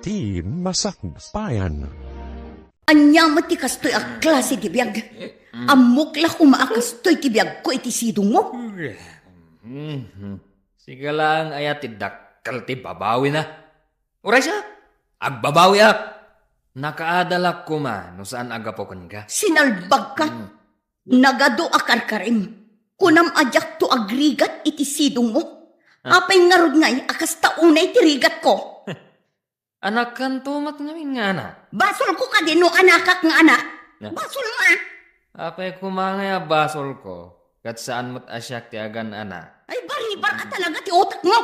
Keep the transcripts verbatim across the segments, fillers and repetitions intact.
ti masakbayan. Ania met ti kastoy a klase ti biag? Ammok la koma a kastoy ti biagko iti sidongmo. Mhm. Sika laeng aya ti dakkel ti babawina? Uray siak, agbabawiak. Nakaadalak koma no saan a gapu kenka. Sinalbagka. Hmm. Nagadu a karkarim. Kunam a diakto agrigat iti sidongmo. Ah. Apay ngarud ngay a kasta unay ti rigatko? Anakkanto met ngamin nga anak. Basolko kadi no anakak nga anak? Na. Basolmo, a. Apay koma ngay a basolko, ket saan met a siak ti agan-anak. Ay, baribar a talaga ti utekmo.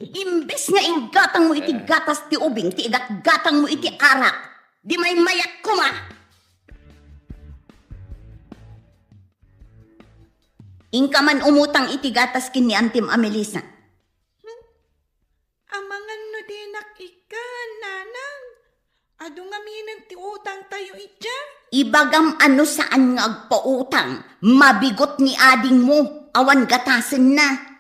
Imbes nga inggatangmo iti gatas ti ubing ti igatgatangmo iti arak, di maymayat koma. Inka man umutang iti gatas ken ni Antim a Melissa. Amangan no dinak ikkan, nanang. Adu ngaminen ti utangtayo idiay. Ibagam a no saan nga agpautang, mabigot ni adingmo, awan gatasenna.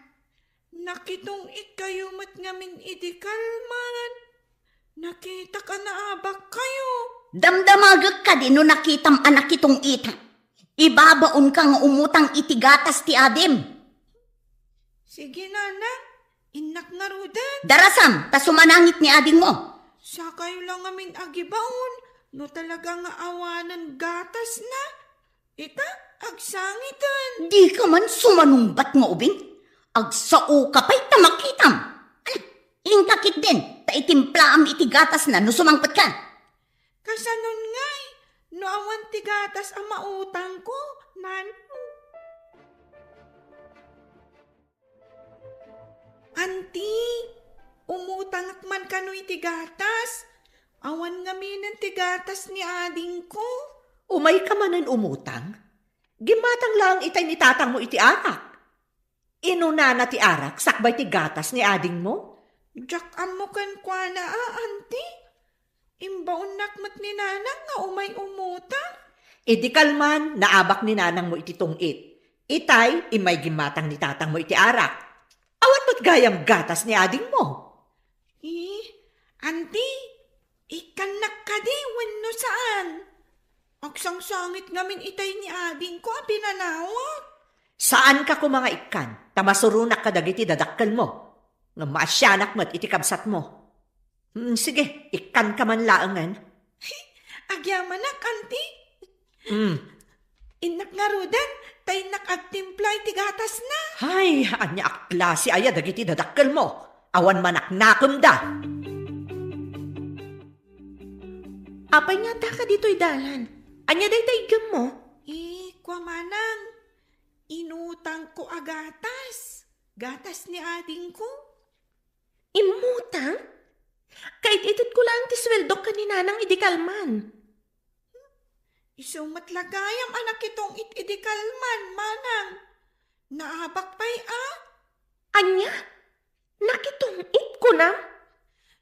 Nakitong-itkayo met ngamin idi kalman. Nakitak a naabakkayo. Damdamagek kadi no nakitam a nakitong-itak. Ibabaonka nga umutang iti gatas ti adim. Sige, nanang. Innak ngaruden. Darasam, ta sumanangit ni adingmo. Sakayo la ngamin agibaon, no talaga nga awanen gatasna. Ita, agsangiten. Dika man sumanungbat nga ubing? Agsaoka pay ta makitam. Ala, inka ketdin, ta itimplaam iti gatasna no sumangpetka. Kasanon ngay, no awan ti gatas a mautangko, nan? Anti, umutangak man kano iti gatas. Awan ngaminen ti gatas ni adingko. Umayka manen umutang? Gimmatang laeng itay ni tatangmo iti arak. Inunana ti arak sakbay ti gatas ni adingmo? Diak ammo kenkuana a, anti. Imbaonnak met ni nanang nga umay umutang. Idi kalman, naabak ni nanangmo iti tungit. Itay, immay gimmatang ni tatangmo iti arak. Awan met gayam gatas ni adingmo. Eh, anti, ikkannak kadi wenno saan? Agsangsangit ngamin itay ni adingko a pinanawak. Saanka koma nga ikkan, ta masuronak kadagiti dadakkelmo. Ngem maasianak met iti kabsatmo. Hmm, sige, ikkanka man laengen. Agyamanak, anti. Hmm. Innak ngaruden, ta innak agtimpla iti gatasna. Hay, ania a klase aya dagiti dadakkelmo? Awan manaknakemda. Apay nga addaka ditoy dalan? Ania dayta iggemmo? Eh, kua manang, inutangko a gatas. Gatas ni adingko. Immutang? Kaititedko laeng ti sueldok ken ni nanang idi kalman. Isu met la gayam a nakitong-it idi kalman, manang. Naabak pay a? Ania? Nakitong-it, kunam?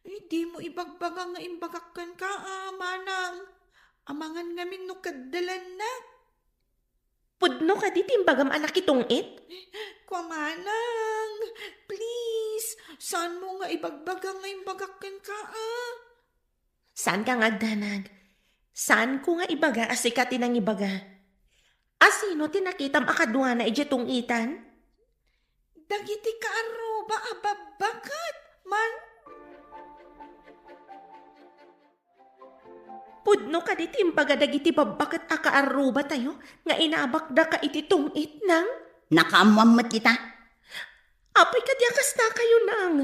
Eh, dimo ibagbaga nga imbagak kenka a, manang. Amangan ngamin no kaddalannak. Pudno kadi ti imbagam a nakitong-it? Kua manang, please, saanmo nga ibagbaga nga imbagak kenka a? Saanka nga agdanag. Saanko nga ibaga a sika ti nangibaga. A sino ti nakitam a kaduana idiay tong-itan? Dagiti kaarruba a babbaket, man. Pudno kadi ti imbaga dagiti babbaket a kaarrubatayo nga inabakdaka iti tong-it, nang? Nakaammoam met dita. Apay kadi a kastakayo, nang?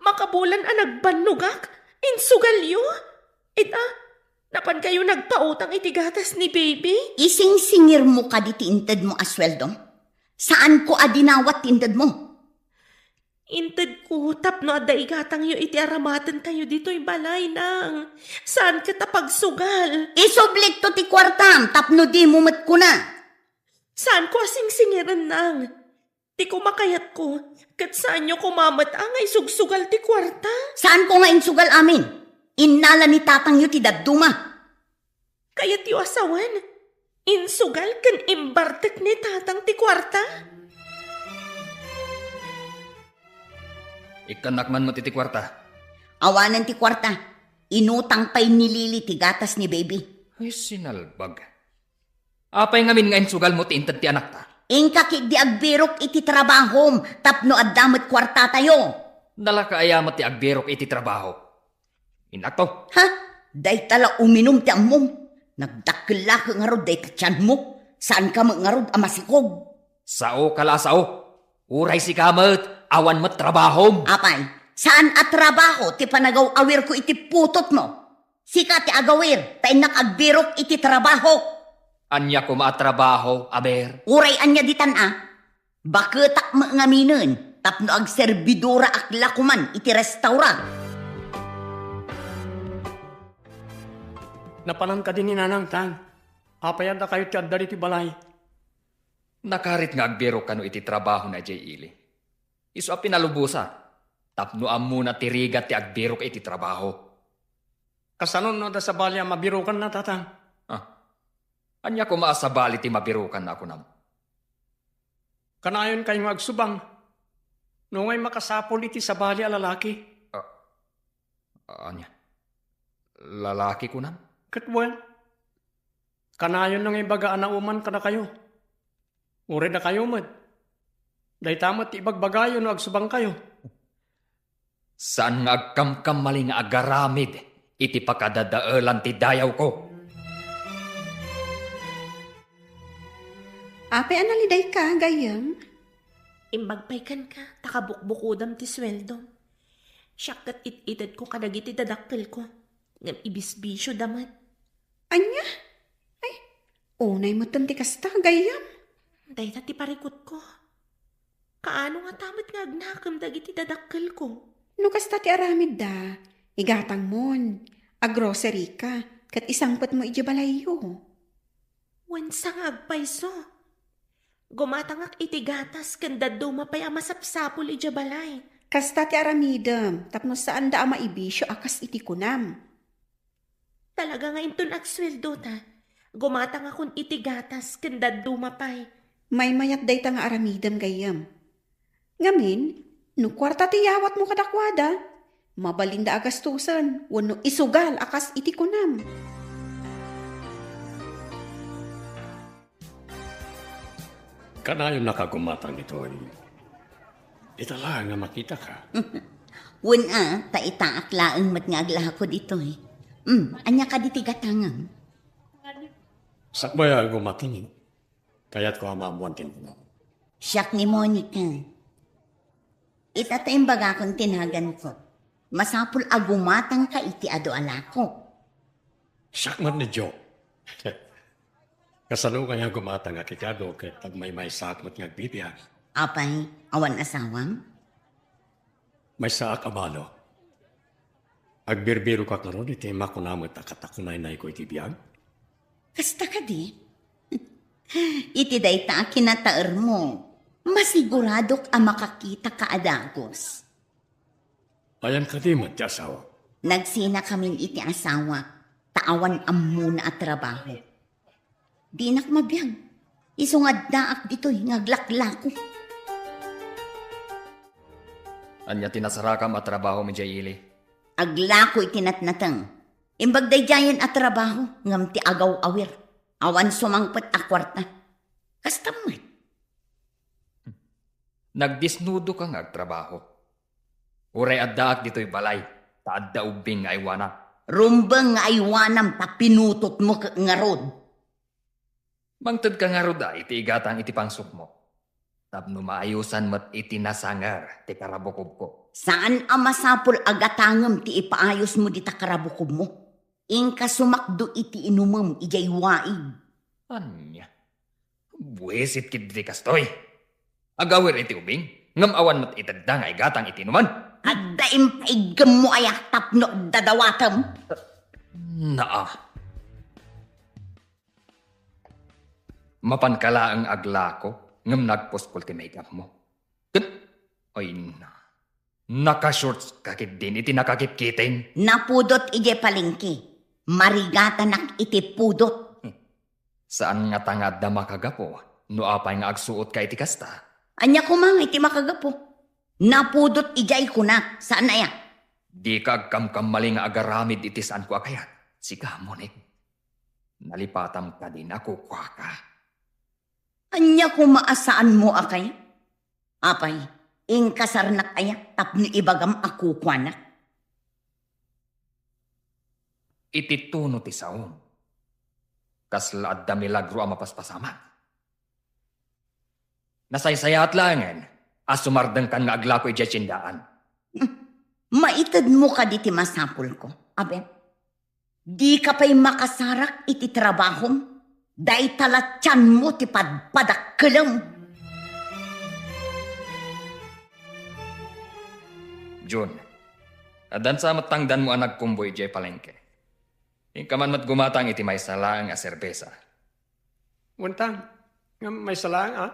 Makabulan a nagbannogak, insugalyo? Ita, napankayo nagpautang iti gatas ni baby? Isingsingirmo kadi ti intedmo a sueldom? Saanko a dinawat ti intedmo. Intedko tapno adda igatangyo iti aramatentayo ditoy balay, nang. Saan ket a pagsugal. Isublikto ti kuartam tapno dimo met kuna. Saanko a singsingiren, nang. Ti kumakayatko, ket saanyo koma met a nga isugsugal ti kuarta. Saanko nga insugal amin. Innala ni tatangyo ti dadduma. Kayatyo a sawen, insugal ken imbartek ni tatang ti kuarta? Ikkannak man met iti kuarta. Awanen ti kuarta. Inutang pay ni Lily ti gatas ni baby. Ay, sinalbag. Apay ngamin nga insugalmo ti inted ti anakta? Inka ketdi agbirok iti trabahom tapno adda met kuartatayo. Nalaka aya met ti agbirok iti trabaho? Innakto. Ha? Dayta la uminum ti ammom. Nagdakkel la ngarud dayta tianmo. Saanka met ngarud a masikog. Saoka la a sao. Uray sika met, awan met trabahom. Apay, saan a trabaho ti panagaw-awirko iti putotmo? Sika ti agawir, ta innak agbirok iti trabaho. Ania koma a trabaho, aber? Uray ania ditan a? Baketak met ngaminen tapno agserbidoraak la koman iti restaurant. Napanan kadi ni Nanang Tang? Apay a dakayo ti adda ditoy balay? Nakarit nga agbirok kano iti trabaho na Jay Ili. Isu a pinalubosa, tapno ammona ti rigat ti agbirok iti trabaho. Kasano no adda sabali a mabirokanna, Tatang? Ah, ania koma a sabali ti mabirokanna a kunam? Kanayon kay nga agsubang. No ngay makasapul iti sabali a lalaki. Ah, ania? Lalaki kunam? Ket wen, kanayon nga ibaga a nauman kadakayo. Uray dakayo met. Dayta met ti ibagbagayo no agsubangkayo. Saan nga agkamkamali nga agaramid iti pakadadaelan ti dayawko. Apay a nalidayka, gayyem? Imbag pay kenka, ta kabukbukodam ti sueldom. Siak ket it-itedko kadagiti dadakkelko, ngem ibisbisioda met. Ania? Ay, unay metten ti kasta, gayyem. Dayta ti parikutko. Kaano ngata met nga agnakem dagiti dadakkelko? No kasta ti aramidda, igatangmon, agrocery ka, ket isangpetmo idiay balayyo. Wen sa nga agpayso. Gumatangak iti gatas ken dadduma pay a masapsapul idiay balay. Kasta ti aramidem tapno saanda a maibisio a kas iti kunam. Talaga nga inton agsueldo ta, gumatangakon iti gatas ken dadduma pay. Maymayat dayta nga aramidem, gayyem. Ngamin, no kuarta ti yawatmo kadakuada, mabalinda a gastusen wenno isugal a kas iti kunam. Kanayon a kagumatang ditoy. Ita laeng nga makitaka. Wen a, ta itaak laeng met nga aglako ditoy. Hmm, ania kadi ti gatangem? Sakbay a gumatang, kayatko a maammoan ti nagan. Siak ni Monica. Ita ta imbagakon ti naganko. Masapul a gumatangka iti adu a lako. Siak met ni Jo. Kasano kaya gumatangak iti adu ket agmaymaysaak met nga agbibiag? Apay, awan asawam? Maysaak a balo. Agbirbirokak ngarud iti makuna met a katakunaynayko iti biag? Kasta kadi? Iti dayta a kinataermo, masiguradok a makakitaka a dagus. Ayan kadi met ti asawa? Nagsinakamin iti asawa, ta awan ammona a trabaho. Dinak mabiag. Isu nga addaak ditoy nga aglaklako. Ania ti nasarakam a trabaho, Mijay Ili? Aglako iti natnateng. Imbag daydiayen a trabaho, ngem ti agaw-awir. Awan sumangpet a kuarta. Kasta met. Nagdisnudo ka nga agtrabaho. Uray addaak ditoy balay, ta adda ubbing nga aywanam. Rumbeng nga aywanam ta pinutotmo ket ngarud. Mangted ka ngarud a iti igatang iti pangsukmo. Tapno maayosan met iti nasanger ti karabukobko. Saan a masapul a gatangem ti ipaayosmo dita karabukobmo. Inka sumakdo iti inumem idiay waig. Ania? Buisit ketdi kastoy. Agawir iti ubing, ngem awan met itedda nga igatang iti inuman. Adda impaiggemmo aya tapno dadawatem? Naa. Mapanka laeng aglako, ngem nagpuskol ti make-upmo. Ket, ay na. Naka-shorts ka ketdin iti nakakitkiting? Napudot idiay palengke. Marigatanak iti pudot. Saan ngata nga adda makagapu no apay nga agsuot ka iti kasta? Ania koma nga iti makagapu? Napudot idiay kunak, saan aya? Dika agkamkamali nga agaramid iti saanko a kayat. Sika, Monique. Nalipatam kadin a kukuaka. Ania koma a saanmo a kayat? Apay, inkasarnak aya tapno ibagam a kukuanak? Iti tuno ti saom, kasla adda milagro a mapaspasamak. Nasaysayaat laengen a sumardengkan nga aglaku idiay tiendaan. Hmm. Maitedmo kadi ti masapulko, Abel? Dika pay makasarak iti trabahom, dayta la tianmo ti padpadakkelem. Jun, addan sa met tangdanmo a nagkumbo idiay palengke. Inka man met gumatang iti maysa laeng a serbesa. Wen tang, ngem maysa laeng a?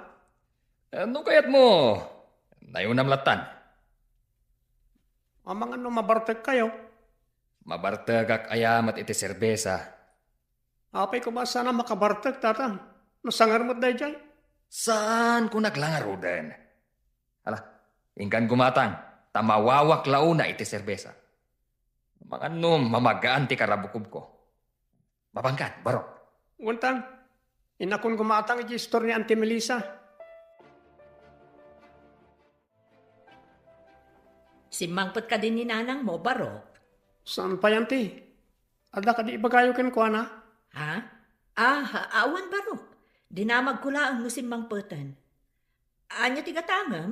Eh, no kayatmo, nayunam lattan. Amangan no mabartekkayo? Mabartekak aya met iti serbesa. Apay koma saan a makabartek, tatang? Nasanger met daydiay. Saan ko naglangaruden. Hala, inkan gumatang, ta mawawak la una iti serbesa. Amangan no mamagaan ti karabukobko. Mabangkad, barok. Wen tang, innakon gumatang iti istor ni Auntie Melissa. Simmangpet kadi ni nanangmo, barok? Saan pay, Auntie? Adda kadi ibagayo kenkuana? Ha? Ah, awan, barok. Dinamagko laeng no simmangpeten. Ania ti gatangem?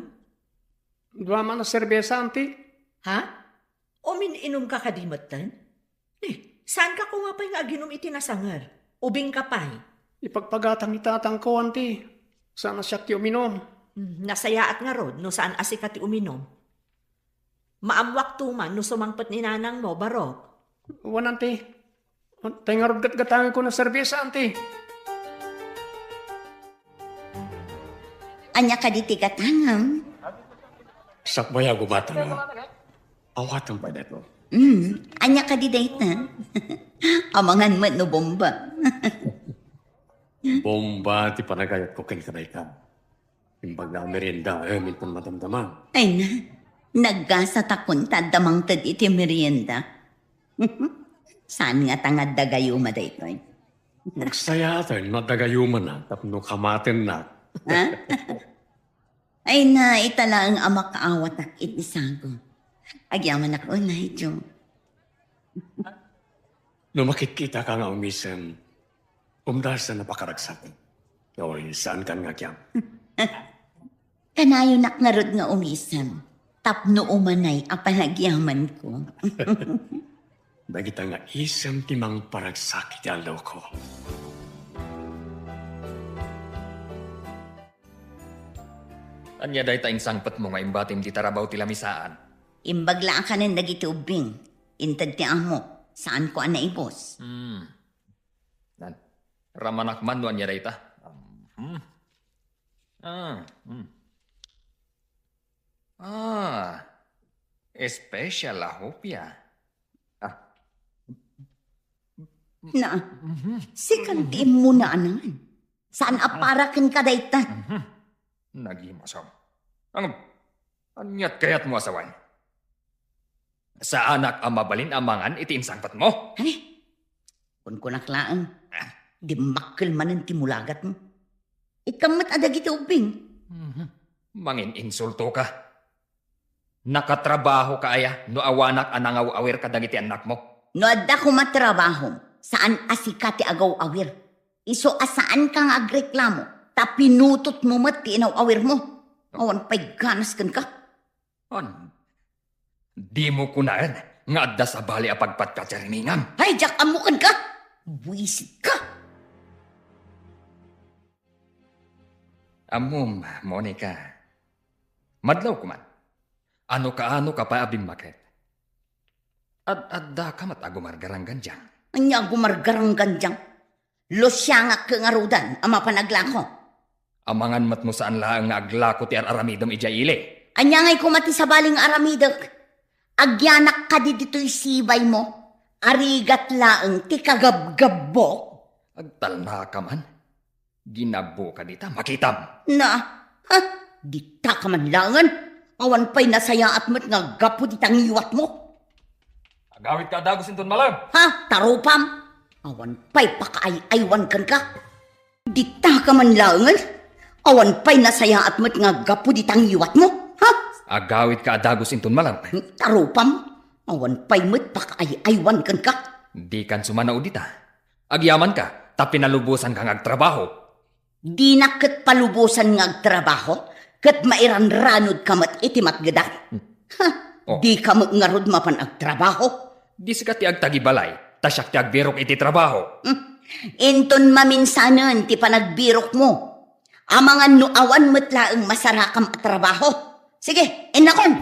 Dua man a serbesa, Auntie. Ha? Umin-inumka kadi metten? Eh, saanka koma pay nga aginum iti nasanger? Ubingka pay. Ipagpagatang ni tatangko, Auntie. Saan a siak ti uminum. Hmm, nasayaat ngarud no saan a sika ti uminum. Maammoak tuman no sumangpet ni nanangmo, barok. Wen, Auntie. Tay ngarud gatgatangenko no serbesa, Auntie. Ania kadi ti gatangem? Sakbay a gumatang. Awatem pay daytoy. Mm, ania kadi dayta? Amangan met no bomba. Bomba ti panagayatko kenka dayta. Imbag nga merienda, eh, minton madamdama. Ay na, naggasat a kunta adda mangted iti merienda. Saan ngata nga adda gayuma daytoy? Nagsayaaten no adda gayumana tapno kamatennak. Ha? Ay na, ita laeng a makaawatak iti sago. Agyamanak unay, Jo. No makitkitaka nga umisem, umdasan a pakaragsak. Ngem saankan nga agyam. Kanayonak ngarud nga umisem, tapno umanay a panagyamanko. Dagita nga isem ti mangparagsak iti allawko. Ania dayta insangpetmo nga imbatim ti tarabaw ti lamisaan? Imbag la a kanen dagiti ubbing. Inted ti amo, saanko a naibus. Hmm. Nan, ramanak man no ania dayta. Hmm. Ah, hmm. Ah, special a hopia. Ah. Na, mhm. Sikan ti immunaanan. Saan a para kenka dayta? Mhm. Nagimasam. Ang, aniat kayatmo a sawen? Saanak a mabalin a mangan iti insangpetmo? Ay, kunkunak laeng. Ah. Dimmakkel manen ti mulagatmo. Ikkan met a dagiti ubbing. Mhm. Mangin-insulto ka. Nakatrabaho ka aya no awanak a nangaw-awir kadagiti annakmo? No adda koma trabahom, saan a sika ti agaw-awir. Isu a saanka nga agreklamo, ta pinutotmo met ti inaw-awirmo. Awan pay ganas kenka. An, dimo kunaen nga adda sabali a pagpatkat ti rimingam? Ay, diak ammo kenka! Buisitka! Ammom, Monica, madlaw koman. Ano kaano ka pay a bimmaket? Ad-adda ka met a gumargaranggandiang. Ania a gumargaranggandiang? Lusiangak ket ngaruden a mapan aglako. Amangan met no saan laeng nga aglako ti ar-aramidem idiay ili. Ania ngay koma ti sabali nga aramidek? Agyanak kadi ditoy sibaymo? Arigat laeng ti kagabgabbok? Agtalna ka man? Ginabbo ka dita, makitam. Na, ha? Dita ka man laengen? Awan pay nasayaat met nga gapu dita ngiwatmo. Agawidka a dagus inton malem. Ha? Tarupam? Awan pay pakaay-aywan kenka. Dita ka man laengen? Awan pay nasayaat met nga aggapu dita ngiwatmo? Ha? Agawidka a dagus inton malem. Tarupam? Awan pay met pakaay-aywan kenka. Dikan sumanao dita. Agyamanka, ta pinalubosanka nga agtrabaho. Dinak ket palubosan nga agtrabaho, ket mairanranodka met iti matgedak. Ha? Oh. Dika met ngarud mapan agtrabaho. Di sika ti agtagibalay, ta siak ti agbirok iti trabaho. Hmm. Inton maminsanen ti panagbirokmo. Amangan no awan met laeng masarakam a trabaho. Sige, innakon.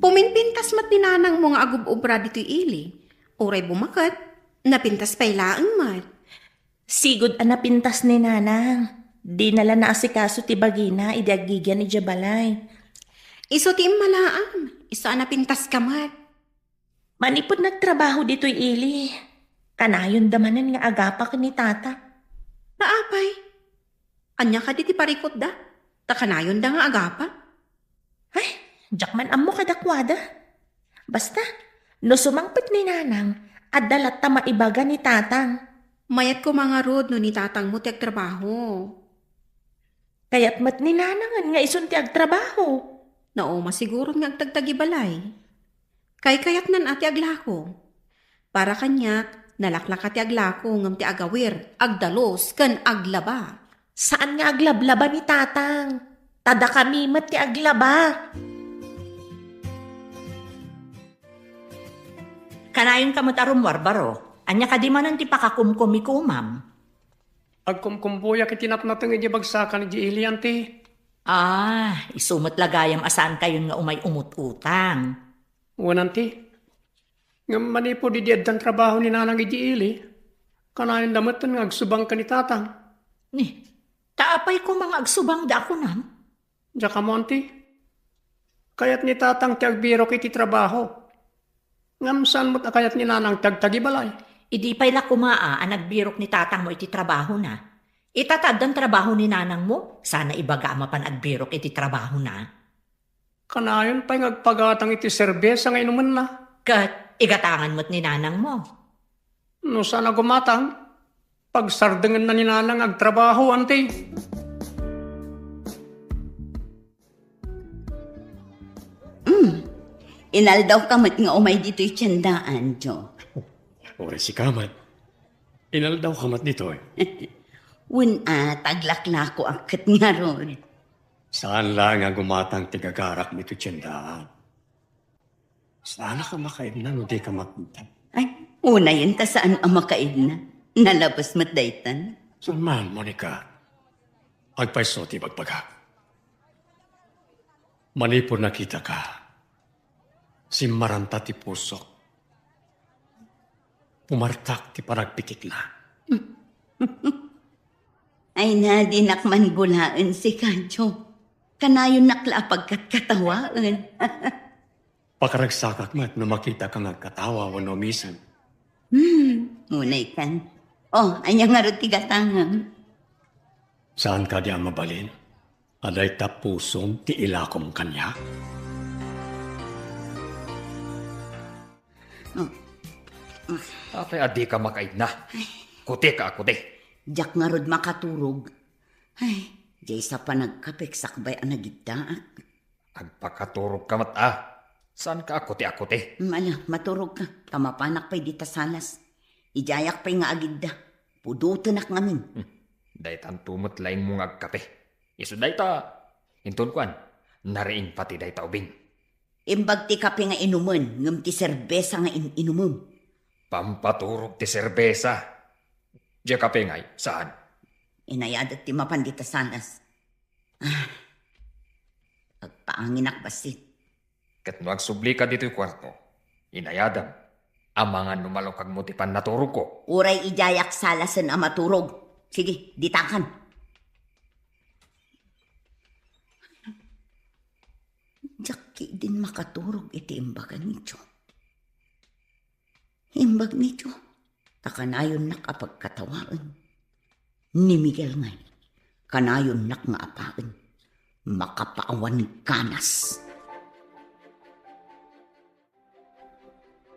Puminpintas met ni nanangmo nga agub-ubra ditoy ili. Uray bumaket, napintas pay laeng met. Sigud a napintas ni nanang. Dina la naasikaso ti bagina idi aggigian idiay balay. Isu ti immalaam, isu a napintaska met. Manipud nagtrabaho ditoy ili, kanayonda manen nga agapa ken ni tata. Apay? Ania kadi ti parikutda? Ta kanayonda nga agapa? Ay, diak man ammo kadakuada. Basta, no sumangpet ni nanang, adda latta maibaga ni tatang. Mayat koma ngarud no ni tatangmo ti agtrabaho. Kayat met ni nanangen nga isun ti agtrabaho. Nauma siguron nga agtagtagibalay. Kaykayatnan a ti aglako. Para kaniak, nalaklaka ti aglako ngem ti agawir, agdalus, ken aglaba. Saan nga aglablaba ni tatang? Ta dakami met ti aglaba. Kanayonka met a rummuar, baro. Ania kadi manen ti pakakumkumikumam? Agkumkumbuyak iti natnateng idiay bagsakan idiay ili, anti. Ah, isu met la gayam a saankayon nga umay umut-utang. Wen, anti. Ngem manipud idi addan trabaho ni nanang idiay ili, kanayonda metten nga agsubang ken ni tatang. Ni, ta apay koma nga agsubangda a kunam? Diak ammo, anti. Kayat ni tatang ti agbirok iti trabaho. Ngem saan met a kayat ni nanang ti agtagibalay. Idi pay la koma a, a nagbirok ni tatangmo iti trabahona. Ita ta addan trabaho ni nanangmo, saan a ibaga a mapan agbirok iti trabahona. Kanayon pay nga agpagatang iti serbesa nga inumenna. Ket igatangan met ni nanangmo. No saan a gumatang, pagsardengenna ni nanang agtrabaho, anti. Mm. Inaldawka met nga umay ditoy tiendaan, Jo. Uray sika met. Inaldawka met ditoy. Wen a, ta aglaklakoak ket ngarud. Saan la nga gumatang ti gagarakmo iti tiendaan. Saanak a makaidna no dika makita. Ay, unayen ta saan a makaidna. Nalabes met daytan. Saan man, Monica? Agpayso ti ibagbagak. Manipud nakitaka, simmaranta ti pusok. Pumartak ti panagpitikna. Ay na, dinak man bulaen sika, Jo. Kanayonnak la a pagkatkatawaen. Pakaragsakak met no makitaka nga agkatawa wenno umisen. Hmm, unay kan. Oh, ania ngarud ti gatangem? Saan kadi a mabalin a dayta pusom ti ilakom kaniak? Oh. Apay a dika makaidna? Ay. Kutika a kuti. Diak ngarud makaturog. Ay, diay sa panagkapek sakbay a nagiddaak. Agpakaturogka met a. Saanka a kuti a kuti. Mala, maturogka. Ta mapanak pay dita salas. Idiayak pay nga agidda. Pudotenak ngamin. Hmm. Daytanto met laingmo nga agkape. Isu dayta, inton kuan, nariing pati dayta ubing. Imbag ti kape nga inumen, ngem ti serbesa nga in-inumem. Pampaturog ti serbesa. Diay kape ngay, saan? Inayadak ti mapan dita salas. Ah, agpaanginak bassit. Ket no agsublika ditoy kuarto, inayadem, amangan no malukagmo ti pannaturogko. Uray idiayak salasen a maturog. Sige, ditakan. Diak ketdin makaturog iti imbaga ni Jo. Imbag ni Jo, ta kanayonnak a pagkatawaen. Ni Miguel ngay, kanayonnak nga apaen. Makapaawan ganas.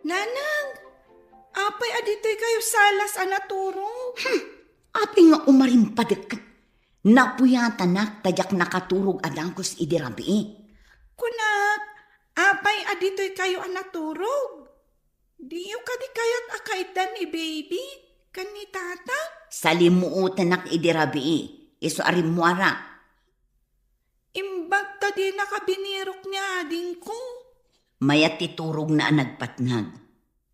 Nanang, apay a ditoy kayo salas a naturog? Hmm, apay nga umarimpadek? Napuyatanak ta diak nakaturog a dagus idi rabii. Kunak, apay a ditoy kayo a naturog? Diyo kadi kayat a kaiddan ni baby ken ni tata? Salimuotanak idi rabii, isu a rimmuara. Imbag ta dinaka binirok ni adingko. Mayat ti turogna a nagpatnag.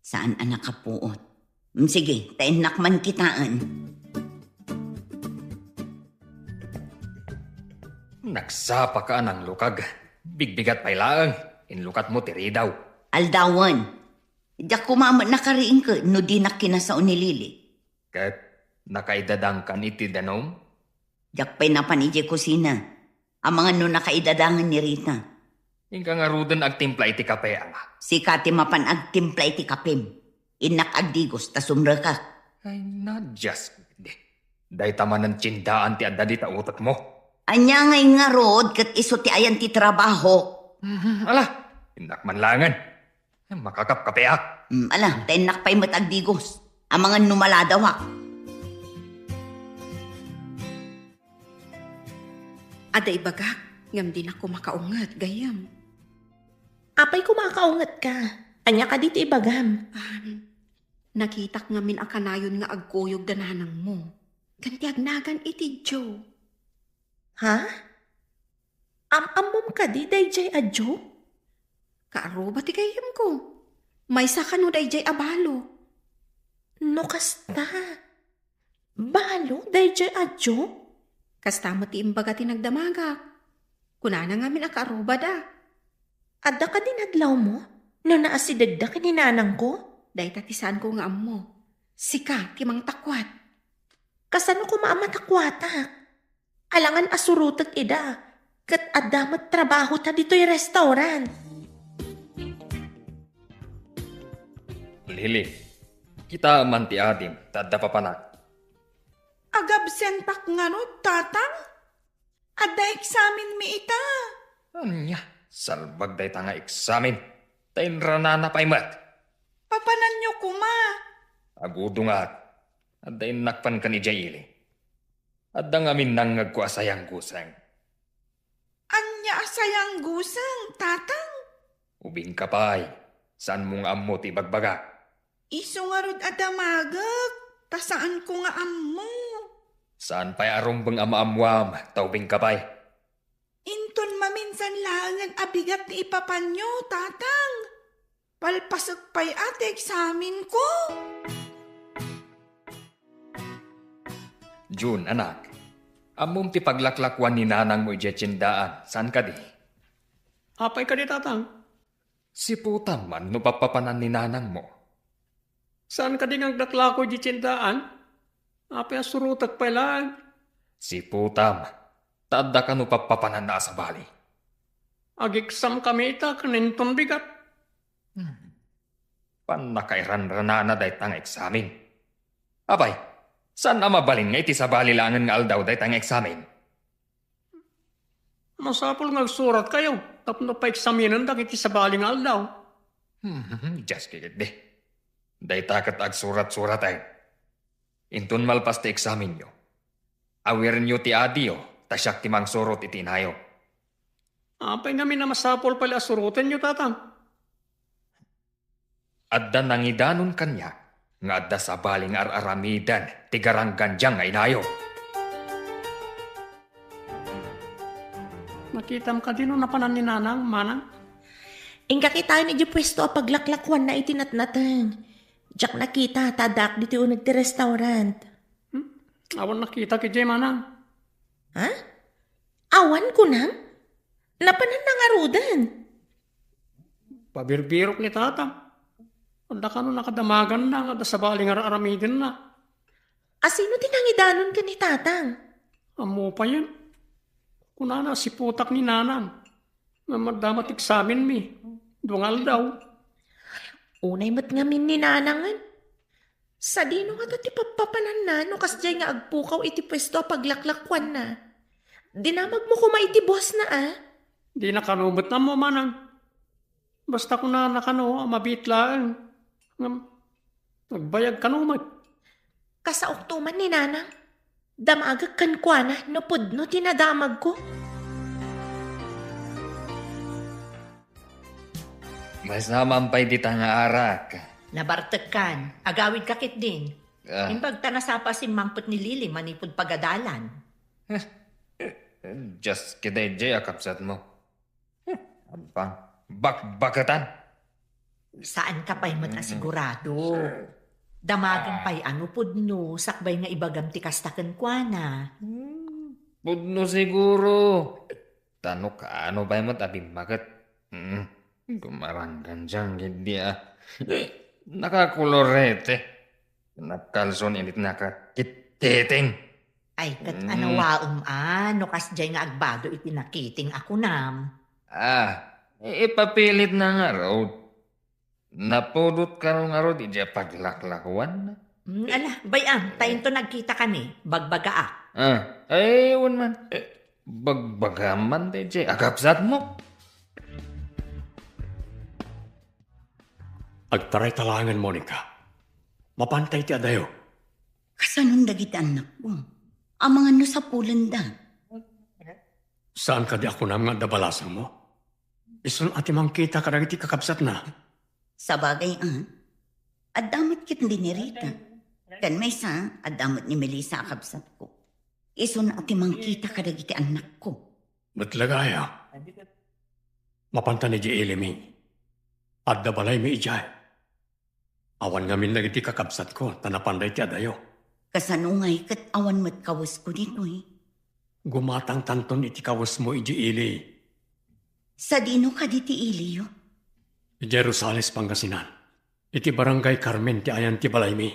Saan a nakapuot. Mm, sige, ta innak man kitaen. Nagsapaka a nanglukag. Bigbigat pay laeng. Inlukatmo ti ridaw. Aldawen. Diak koma met nakariingked no dinak kinasao ni Lily. Ket nakaidadangkan iti danum? Diak pay napan idiay kusina. Amangan no nakaidadangan ni Rita. Inka ngaruden agtimpla iti kape, ama. Sika ti mapan agtimpla iti kapem. Innak agdigos ta sumrekak. Ay, na, Diyos. Dayta manen tiendaan ti adda dita utekmo. Ania ngay ngarud ket isu ti ayan ti trabaho? Mhm, ala, innak man laengen. Makakapkapeak. Mm, ala, ta innak pay met agdigos. Amangan no maladawak. Adda ibagak, ngem dinak koma kaunget, gayyem. Apay koma a kaungetka? Ania kadi ti ibagam? Um, nakitak ngamin a kanayon nga agkuyog da nanangmo. Ken ti agnagan iti Joe. Ha? Am-ammom kadi daydiay a Joe? Kaaruba ti gayyemko. Maysa kano daydiay a balo. No kasta, balo daydiay a Joe? Kasta met ti imbaga ti nagdamagak. Kunana ngamin a kaarubada. Adda kadi nadlawmo no naasidegda ken ni nanangko? Dayta ti saanko nga ammo. Sika ti mangtakuat. Kasano koma a matakuatak? Alangan a surotek ida, ket adda met trabahota ditoy restaurant. Lily, kitaem man ti adim, ta adda papanak. Agabsentak ngarud, Tatang? Adda eksamenmi ita. Ania, salbag dayta nga eksamen. Ta inranana pay met. Papananyo koma? Agudongat. Adda innak pan ken idiay ili. Adda ngamin nangngegko a sayangguseng. Ania a sayangguseng, Tatang? Ubingka pay, saanmo nga ammo ti ibagbagak. Isu ngarud a damagek, ta saanko nga ammo. Saan pay a rumbeng a maammoam, ta ubingka pay. Inton maminsan laengen a bigat ti ipapanyo, Tatang. Palpasek pay a ti eksamenko. June, anak, ammom ti paglaklakuan ni nanangmo idiay tiendaan, saan kadi? Apay kadi, Tatang? Siputam man no pappapanan ni nanangmo. Saan kadi nga aglaklako idiay tiendaan? Apay a surotek pay laeng? Siputam, ta adda kano pappapananna a sabali. Ageksamkami ita ken inton bigat. Hmm. Pannakairanranana dayta nga eksamen. Apay, saan a mabalin nga iti sabali laengen nga aldaw dayta nga eksamen? Masapul nga agsuratkayo tapno paeksamenendak iti sabali nga aldaw. Hmm, Dios ketdi. Dayta ket agsurat-suraten. Inton malpas ti eksamenyo, awirenyo ti adiyo, ta siak ti mangsurot iti inayo. Apay ngamin a masapul pay a surotenyo, Tatang? Adda nangidanon kaniak nga adda sabali nga ar-aramiden ti garanggandiang nga inayo. Nakitam kadi no napanan ni Nanang, Manang? Inka kitaen idiay puesto a paglaklakuanna iti natnateng. Diak nakita ta addaak ditoy uneg ti restaurant. Hmm? Awan nakitak idiay, Manang. Ha? Awan kunam? Napananna ngaruden? Pabirbirok ni Tatang. Adda kano nakadamaganna nga adda sabali nga ar-aramidenna. Asino ti nangidanon ken ni Tatang? Ammo payen. Kunana a siputak ni Nanang. Ngem adda met eksamenmi. Dua nga aldaw. Unay met ngamin ni Nanangen. Sadino ngata ti pappapananna no kasdiay nga agpukaw iti puesto a paglaklakuanna? Dinamagmo koma iti buasna a? Dina kano met ammo, Manang. Basta kunana kano a mabiit laeng. Ngem, agbayag kano met. Kasaokto man ni Nanang. Damagek kenkuana no pudno ti nadamagko. Maysa man pay dita nga arak. Nabartekkan. Agawidka ketdin. Ah. Imbag ta nasapa a simmangpet ni Lily manipud pagadalan. Diak ketdi daydiay a kabsatmo. Hmm, ampang bakbaketan. Saanka pay met a sigurado. Damagen pay a no pudno, sakbay nga ibagam ti kasta kenkuana. Hmm, pudno siguro. Ta no kaano pay met a bimmaket. Hmm, gumaranggan diay ketdi a. Nakakolorete. Nagkalson initna ket kiting. Ay, ket anawaem a, no kasdiay nga agbado iti nakiting a kunam. Ah, ipapilitna ngarud. Napudot kano ngarud idiay paglaklakuan? Hmm, ala, bay-am, ta inton nagkitakami, bagbagaak. Ah, ay, wen man. Bagbagam man daydiay a kabsatmo. Agtaray ta laengen, Monica. Mapanta iti adayo. Kasanon dagiti annakko? Amangan no sapulenda. Saan kadi a kunam nga adda balasangmo? Isun a ti mangkita kadagiti kakabsatna. Sabagay a, adda met ketdi ni Rita. Ken maysa, adda met ni Melissa a kabsatko. Isun a ti mangkita kadagiti annakko. Met la gayam. Mapantan idiay ilimi. Adda balaymi idiay. Awan ngamin dagiti kakabsatko, ta napanda iti adayo. Kasano ngay ket awan met kawesko ditoy? Gumatangtanton iti kawesmo idiay ili. Sadino kadi ti iliyo? Idiay Rosales, Pangasinan. Iti Barangay Carmen ti ayan ti balaymi.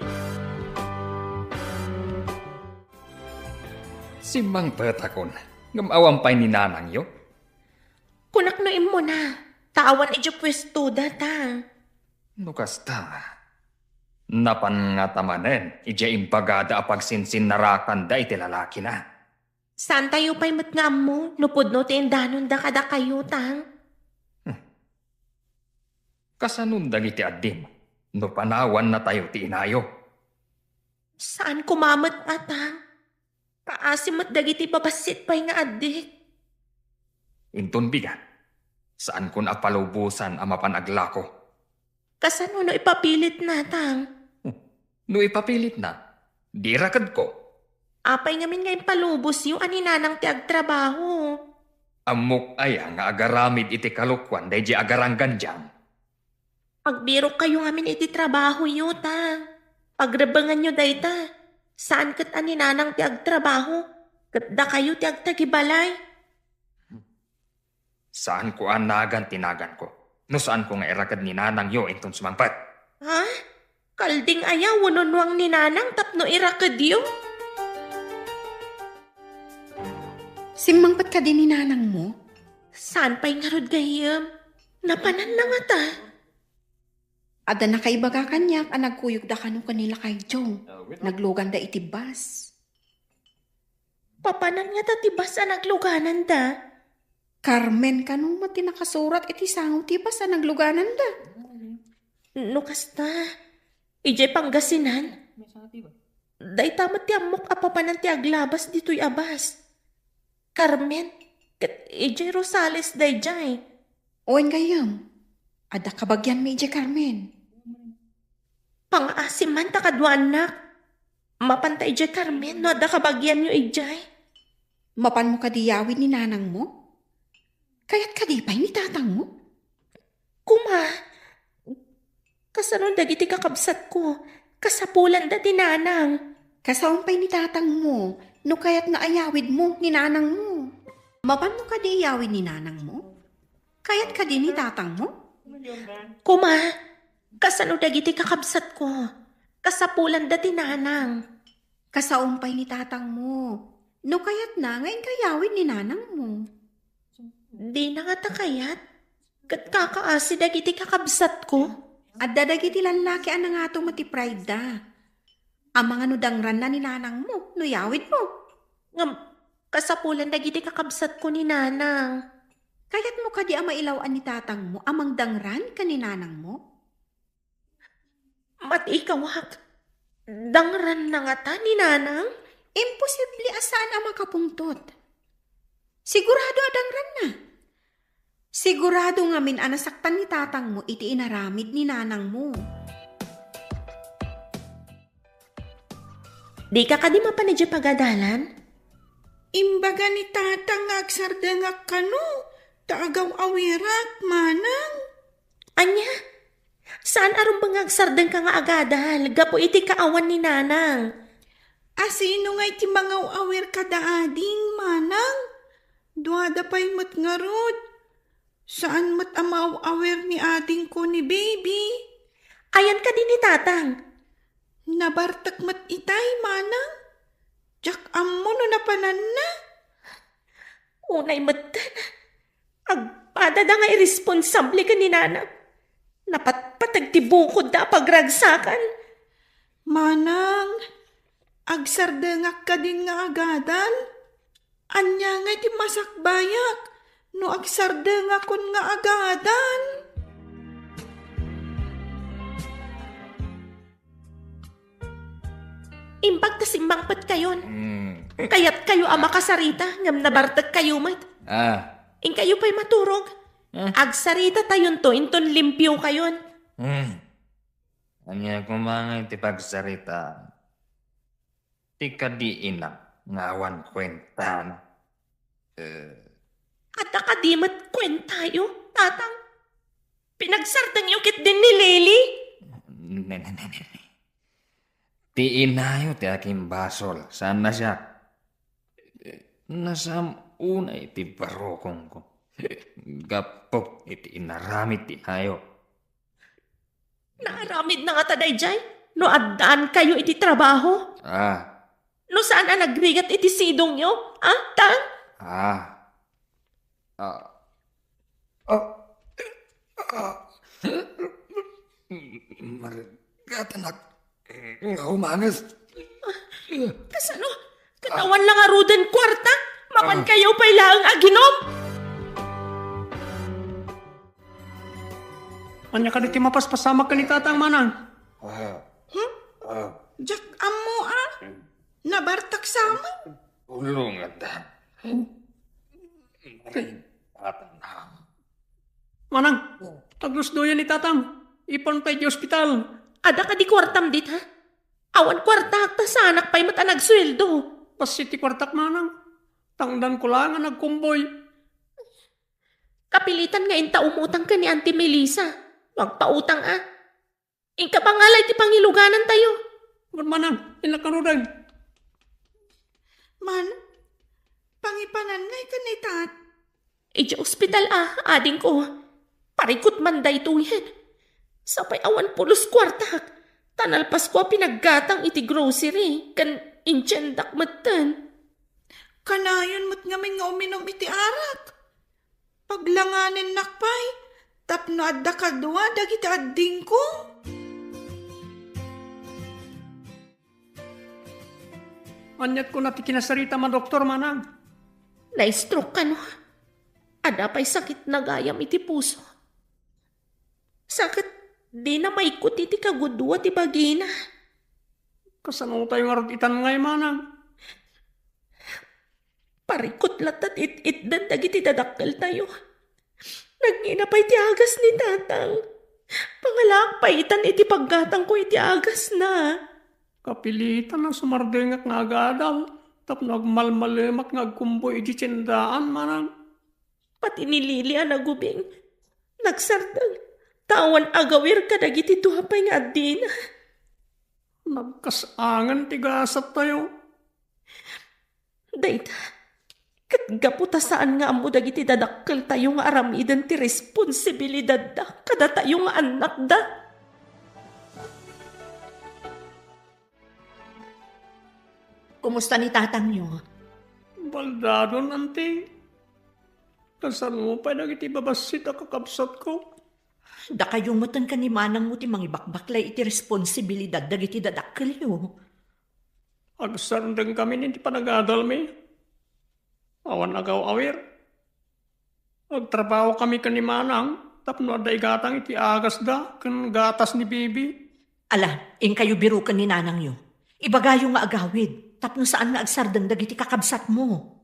Simmangpetakon, ngem awan pay ni nanangyo? Kunak no immuna, ta awan idiay puestoda ta. No kasta, napan ngata manen idiay imbagada a pagsinsinnarakanda iti lalakina? Saantayo pay met nga ammo no pudno ti indanonda kadakayo, Tang? Hmm. Kasanon dagiti addim no panawannatayo ti inayo? Saan koma met a, Tang. Kaasi met dagiti babassit pay nga addik. Inton bigat, saankon a palubosan a mapan aglako. Kasano no ipapilitna, Tang? Hmm. No ipapilitna, di irakedko. Apay ngamin nga impalubosyo a ni Nanang ti agtrabaho? Ammok aya nga agaramid iti kalokuan daydiay agaranggandiam? Agbirokkayo ngamin iti trabahoyo, Tang. Pagrebbenganyo dayta. Saan ket a ni Nanang ti agtrabaho, ket dakayo ti agtagibalay. Saanko a nagan ti naganko no saanko nga iraked ni nanangyo inton sumangpet. Ha? Kalding aya wenno nuang ni Nanang tapno irakedyo? Simmangpet kadi ni nanangmo? Saan pay ngarud gayyem? Napananna ngata? Adda nakaibaga kaniak a nagkuyogda kano ken ni Lakay Joe. Nagluganda iti bus. Papanan ngata ti bus a naglugananda? Carmen kano met ti nakasurat iti sango ti bus a naglugananda. No kasta, idiay Pangasinan? Dayta met ti ammok a papanan ti aglabas ditoy a bus. Carmen, ket idiay Rosales daydiay. Wen gayyem, adda kabagianmi idiay Carmen. Pangaasim man ta kaduaannak. Mapanta idiay Carmen no adda kabagianyo idiay. Mapanmo kadi yawid ni nanangmo? Kayat kadi pay ni tatangmo? Kuma, kasano dagiti kakabsatko? Kasapulanda ti nanang. Kasaon pay ni tatangmo, no kayat nga ayawidmo ni nanangmo. Mapanmo kadi iyawid ni nanangmo? Kayat kadi ni tatangmo? Kuma, kasano dagiti kakabsatko? Kasapulanda ti nanang. Kasaon pay ni tatangmo, no kayatna nga inka ayawid ni nanangmo. Dina ngata kayat? Ket kakaasi dagiti kakabsatko. Adda dagiti lallaki a nangato met ti pride da. Amangan no dangranna ni nanangmo no yawidmo. Ngem, kasapulan dagiti kakabsatko ni nanang. Kayatmo kadi a mailaw-an ni tatangmo a mangdangran ken ni nanangmo? Matikawak. Dangranna ngata ni Nanang? Imposible a saan a makapungtot. Sigurado a dangranna. Sigurado ngamin a nasaktan ni tatangmo iti inaramid ni nanangmo. Dika kadi mapan idiay pagadalan? Imbaga ni tatang nga agsardengak kano, ta agaw-awirak, manang. Ania? Saan a rumbeng nga agsardengka nga agadal gapu iti kaawan ni nanang? Asino nga iti mangaw-awir kada ading, manang? Duada pay met ngarud. Saan met a maaw-awir ni adingko ni baby. Ayan kadi ni tatang? Nabartek met itay, manang. Diak ammo no napananna. Unay metten, agpadada nga irresponsable ken ni nanang. Napatpateg ti bukodda a pagragsakan. Manang, agsardengak kadin nga agadal? Ania nga iti masakbayak no agsardengakon nga agadal? Imbag ta simmangpetkayon. Mm. Kayatkayo a makasarita, ngem nabartekkayo met. Ah. Inkayo pay maturog. Ah. Agsaritatayon to, inton limpiokayon. Mm. Ania koma nga iti pagsarita? Ti kadi inak nga awan kuentana. Eh. Adda kadi met kuentayo, tatang? Pinagsardengyo ketdin ni Lily? Ne, ne, ne, ne, ne. Ti inayo ti akimbasol, saan a siak. Nasam unay ti barukongko. Gapu iti inaramid ti inayo. Naaramidna ngata daydiay no addaankayo iti trabaho? Ah. No saan a nagrigat iti sidongyo? Ah, ta? Ah. Ah. Ah. Ah. Marigatanak nga umanges. Kasano? Ket awan la ngaruden kuarta? Mapankayo pay laeng aginom? Ania kadi ti mapaspasamak ken ni tatang, manang? Ah. Hmm? Ah. Diak ammo, a. Nabartak sa amin. Ulonganda. Tatang. Manang, taglusdoyan ni tatang. Ipan pay di ospital. Adda kadi kuartam dit, ha? Awan kuartak, ta saanak pay met a nagsueldo. Bassit ti kuartak, manang. Tangdanko laeng a nagkumboy. Kapilitan nga inta umutang ken ni Auntie Melissa. No agpautang a. Inka pangalay ti pangiluganantayo. Manang, innak ngaruden. Man, pangipanan ngay ken ni tat. Idiay ospital a, adingko. Parikut man daytoyen. Sapay awan pulos kuartak. Ta nalpasko a pinaggatang iti grocery, ken intiendak metten. Kanayon met ngamin nga uminum iti arak. Paglanganennak pay, tapno adda kadua dagiti addingko. Aniat kuna ti kinasaritam a doktor, manang? Na-stroke kano. Adda pay sakitna gayam iti puso. Sa ket dina maikut iti kagudua ti bagina. Kasano tayo ngarud itan ngay, manang? Parikut latta ti it-itdan dagiti dadakkeltayo. Nagngina pay ti agas ni tatang. Pangalaak pay itan iti paggatangko iti agasna. Kapilitan a sumardengak nga agadal tapno agmalmalemak nga agkumboy iti tiendaan, manang. Pati ni Lily a nagubing, nagsardeng, ta awan agawir kadagiti dua pay nga addina. Nagkas-angan ti gasattayo. Dayta, ket gapu ta saan nga ammo dagiti dadakkeltayo nga aramiden ti responsibilidadda kadatayo nga annakda. Kumusta ni tatangyo? Baldadon, anti. Kasano pay dagiti babassit a kakabsatko? Dakayo metten ken ni manangmo ti mangibakbaklay iti responsibilidad dagiti dadakkelyo. Agsardengkami iti panagadalmi. Awan agaw-awir. Agtrabahokami ken ni manang tapno adda igatang iti agasda ken gatas ni bibi. Ala, inkayo biroken ni nanangyo. Ibagayo nga agawid, tapno saan nga agsardeng dagiti kakabsatmo.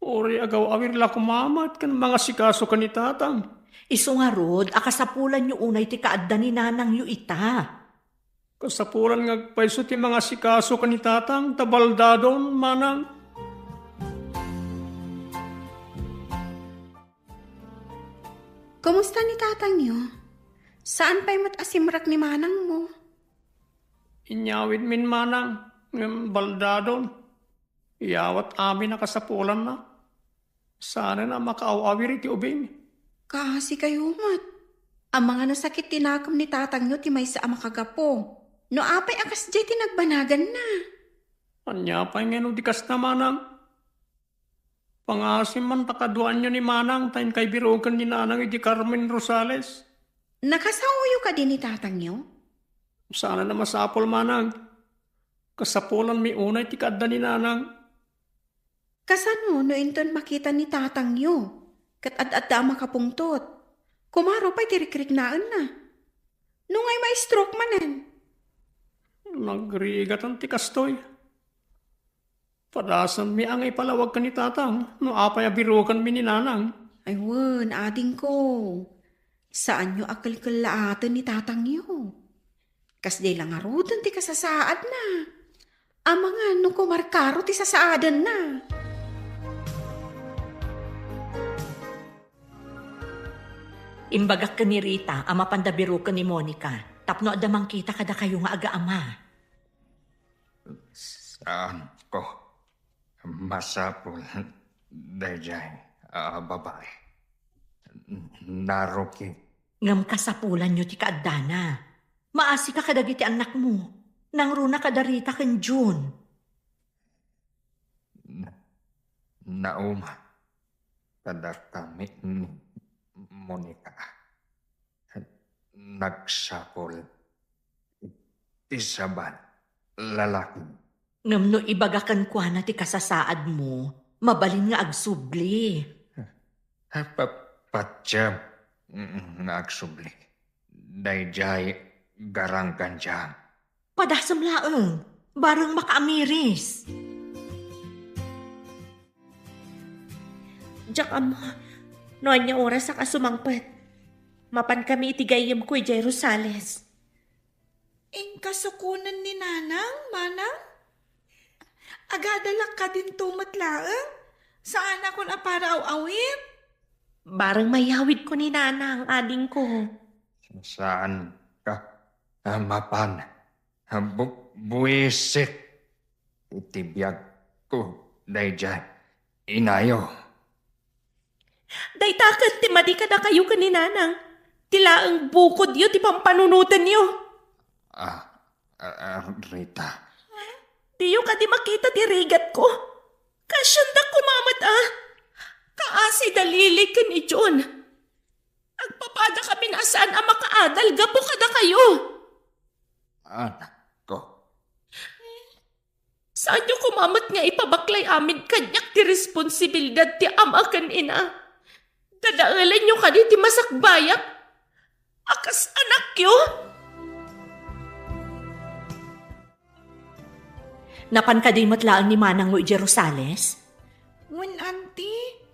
Uray agaw-awir la koma met ken mangasikaso ken ni tatang. Isu ngarud a kasapulanyo unay ti kaadda ni nanangyo ita. Kasapulan nga agpayso ti mangasikaso ken ni tatang ta baldadon, manang. Kumusta ni tatangyo? Saan pay met a simrek ni manangmo? Inyawidmin, manang, ngem baldadon. Iyawat amin a kasapulanna. Saanen a makaaw-awir iti ubing. Kaasi kayo met. Amangan a sakit ti nakem ni tatangyo ti maysa a makagapu. No apay a kasdiay ti nagbanaganna? Ania pay ngeno di kasta, manang? Pangasim man ta kaduaanyo ni manang ta inkay biroken ni nanang idi Carmen Rosales. Nakasaoyo kadi ni tatangyo? Saan a masapul, manang. Kasapulanmi unay ti kaadda ni nanang. Kasano no inton makita ni tatangyo ket ad-adda a makapungtot? Kumaro pay ti rikriknaenna. Nungay ma-stroke manen? Nagrigatan ti kastoy. Padasanmi a nga ipalawag ken ni tatang no apay a birokenmi ni nanang. Ay wen, adingko. Saanyo a kelkellaaten ni tatangyo. Kasdiay la ngaruden ti kasasaadna. Amangan no kumarkaro ti sasaadenna. Imbagak ken ni Rita a mapanda biroken ni Monica tapno adda mangkita kadakayo nga agaama. Saanko masapul daydiay a babai. Narukit. Ngem kasapulanyo ti kaaddana. Maasika kadagiti annakmo. Nangruna kada Rita ken Jun. Na-, nauma kadakami ni Monica. Nagsapul ti sabali a lalaki. Ngem no ibaga kenkuana ti kasasaadmo, mabalin nga agsubli. Pa-, patiem nga agsubli daydiay garanggandiam. Padasem laeng, bareng makaamiris. Diak ammo no ania oras a kasumangpet. Mapankami iti gayyemko idiay Rosales. Inkasukonen ni Nanang, Manang? Agadalak kadinto met laeng? Saanakon a para aw-awir? Bareng mayawidko ni Nanang, adingko. Saanka a mapan a bu-, buisit iti biagko daydiay inayo. Dayta ket ti madi kadakayo ken ni Nanang. Ti laeng bukodyo ti pampanunotenyo. Ah, ah, ah, Rita. Diyo kadi makita ti rigatko? Kaasianda koma met a. Kaasi da Lily ken ni Jun. Agpapadakamin a saan a makaadal gapu kadakayo. Anakko. Saanyo koma met nga ipabaklay amin kaniak ti responsibilidad ti ama ken ina. Dadaelenyo kadi ti masakbayak a kas anakyo? Napan kadi met laeng ni manangmo idiay Rosales? Wen, Auntie,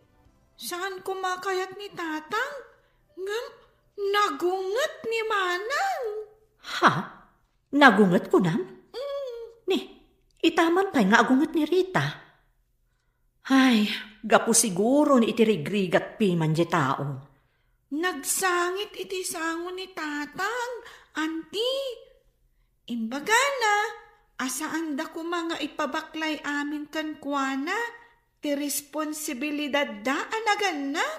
saan koma kayat ni Tatang, ngem nagunget ni Manang. Ha? Nagunget kunam? Mm. Ni, ita man pay nga agunget ni Rita. Ay, gapu siguron iti rigrigat piman diay tao. Nagsangit iti sango ni Tatang, Auntie. Imbagana a saanda koma nga ipabaklay amin kenkuana ti responsibilidadda a nagannak.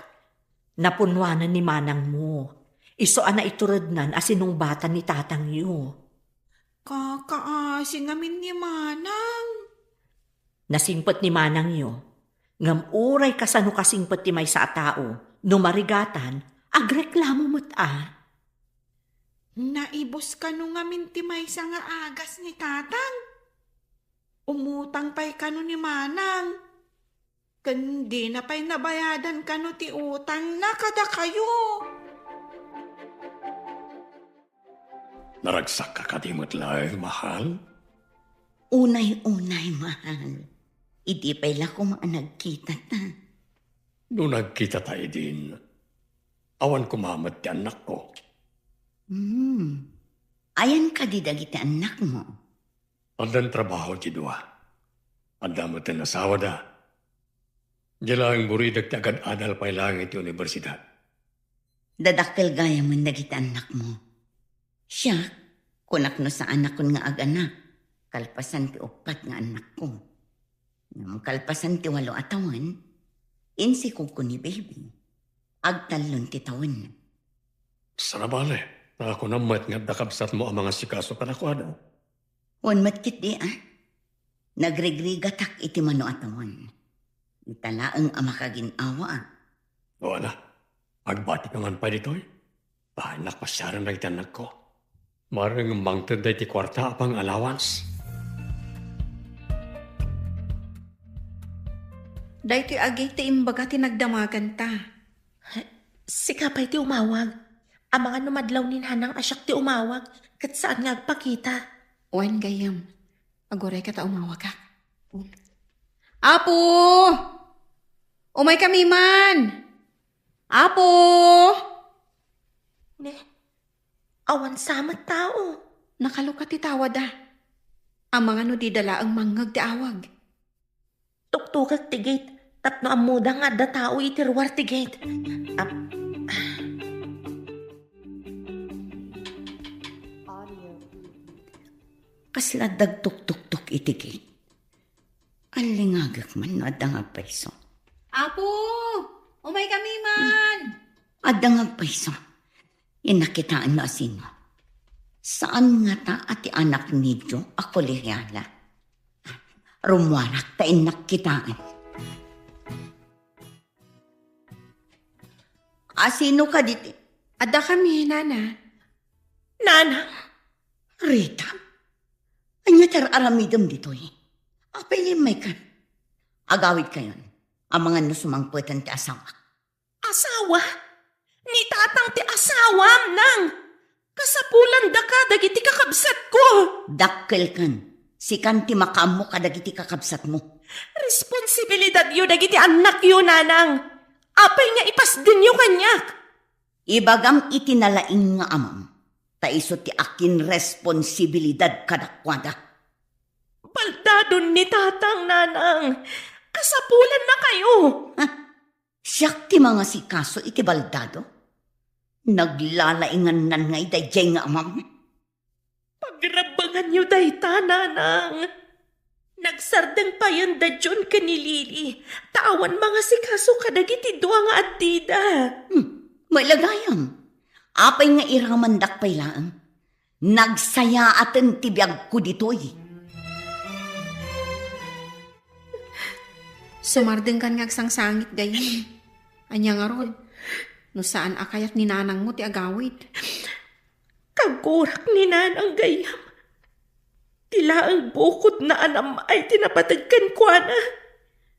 Napunnoanan ni manangmo. Isu a naiturednan a sinungbatan ni tatangyo. Kakaasi ngamin ni Manang. Nasingpet ni manangyo, ngem uray kasano kasingpet ti maysa a tao, no marigatan, agreklamo met a. Naibus kano ngamin ti maysa nga agas ni Tatang? Umutang pay kano ni Manang? Ken dina pay nabayadan kano ti utangna kadakayo? Naragsakka kadi met laeng, mahal? Unay-unay, mahal. Idi pay la koma a nagkitata. No nagkitata idin, awan koma met ti annakko. Hmm. Ayan kadi dagiti annakmo? Addan trabaho ti dua. Adda met ti asawada. Diay laeng buridek ti agad-adal pay laeng iti universidad. Dadakkel gayamen dagiti annakmo. Siak, kunak no saanakon nga aganak, kalpasan ti uppat nga annakko. Ngem kalpasan ti walo a tawen, insikogko ni baby. Agtallon ti tawenna. Saan a bale, ta kunam met nga adda kabsatmo a mangasikaso kadakuada. Wen met ketdi, a. Nagrigrigatak iti mano a tawen. Ita laeng a makagin-awa, a. O, ala, agbatika man pay ditoy. Bahanak pasiaren dagiti annakko. Mareng mangted daytoy kuarta a pang-allowance. Daytoy agi ti imbaga ti nagdamaganta. Sika pay ti umawag. Amangan no madlaw ni Nanang a siak ti umawag, ket saan nga agpakita. Wen, gayyem. Agurayka ta umawagak. Apo! Umaykami man! Apo! Ne, awan sa met tao. Nakalukat ti tawada. Amangan no dida laeng mangngeg ti awag. Tuktukek ti gate tapno ammoda nga adda tao iti ruar ti gate. Ap-, Kasla adda agtuktuktok iti gate. Allingagek man no adda nga agpayso. Apo! Umaykami man! Adda nga agpayso. Innak kitaen no asino. Saan ngata a ti anak ni Joe a kolehiala. Rummuarak ta innak kitaen. Asino kadi ti? Addakami, Nana. Nana? Rita? Ania ti ar-aramidem ditoy? Apay nga immaykan? Agawidkayon. Amangan no sumangpeten ti asawak. Asawa? Ni tatang ti asawam, nang! Kasapulandaka dagiti kakabsatko! Dakkelkan. Sikan ti makaammo kadagiti kakabsatmo. Responsibilidadyo dagiti annakyo, nanang. Apay nga ipasdenyo kaniak? Ibagam iti nalaing nga amam, ta isu ti akinresponsibilidad kadakuada. Baldadon ni tatang, nanang. Kasapulannakayo. Ha? Siak ti mangasikaso iti baldado? Naglalaingannan ngay daydiay nga amam? Pagrabbanganyo dayta, nanang. Nagsardeng payen da John ken ni Lily, ta awan mangasikaso kadagiti dua nga addida. Hmm, met la gayam. Apay nga iramandak pay laeng? Nagsayaaten ti biagko ditoy. Sumardengkan nga agsangsangit, gayyem. Ania ngarud, no saan a kayat ni nanangmo ti agawid? Kagurak ni nanang, gayyem. Ti laeng bukodna a nam-ay ti napateg kenkuana.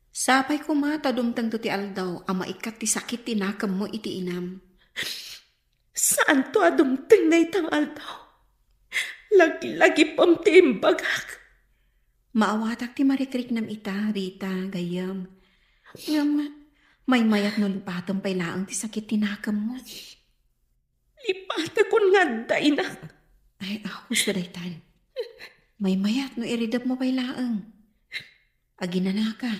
Sapay koma ta dumtengto ti aldaw a maikkat ti sakit ti nakemmo iti inam. Saanto a dumteng dayta nga aldaw. Laglagipem ti imbagak. Maawatak ti marikriknam ita, Rita, gayyem. Ngem, maymayat no lipatem pay laeng ti sakit ti nakemmo. Lipatekon nga adda, inak. Ay, a, husto daytan. Maymayat no iridepmo pay laeng. Aginanaka.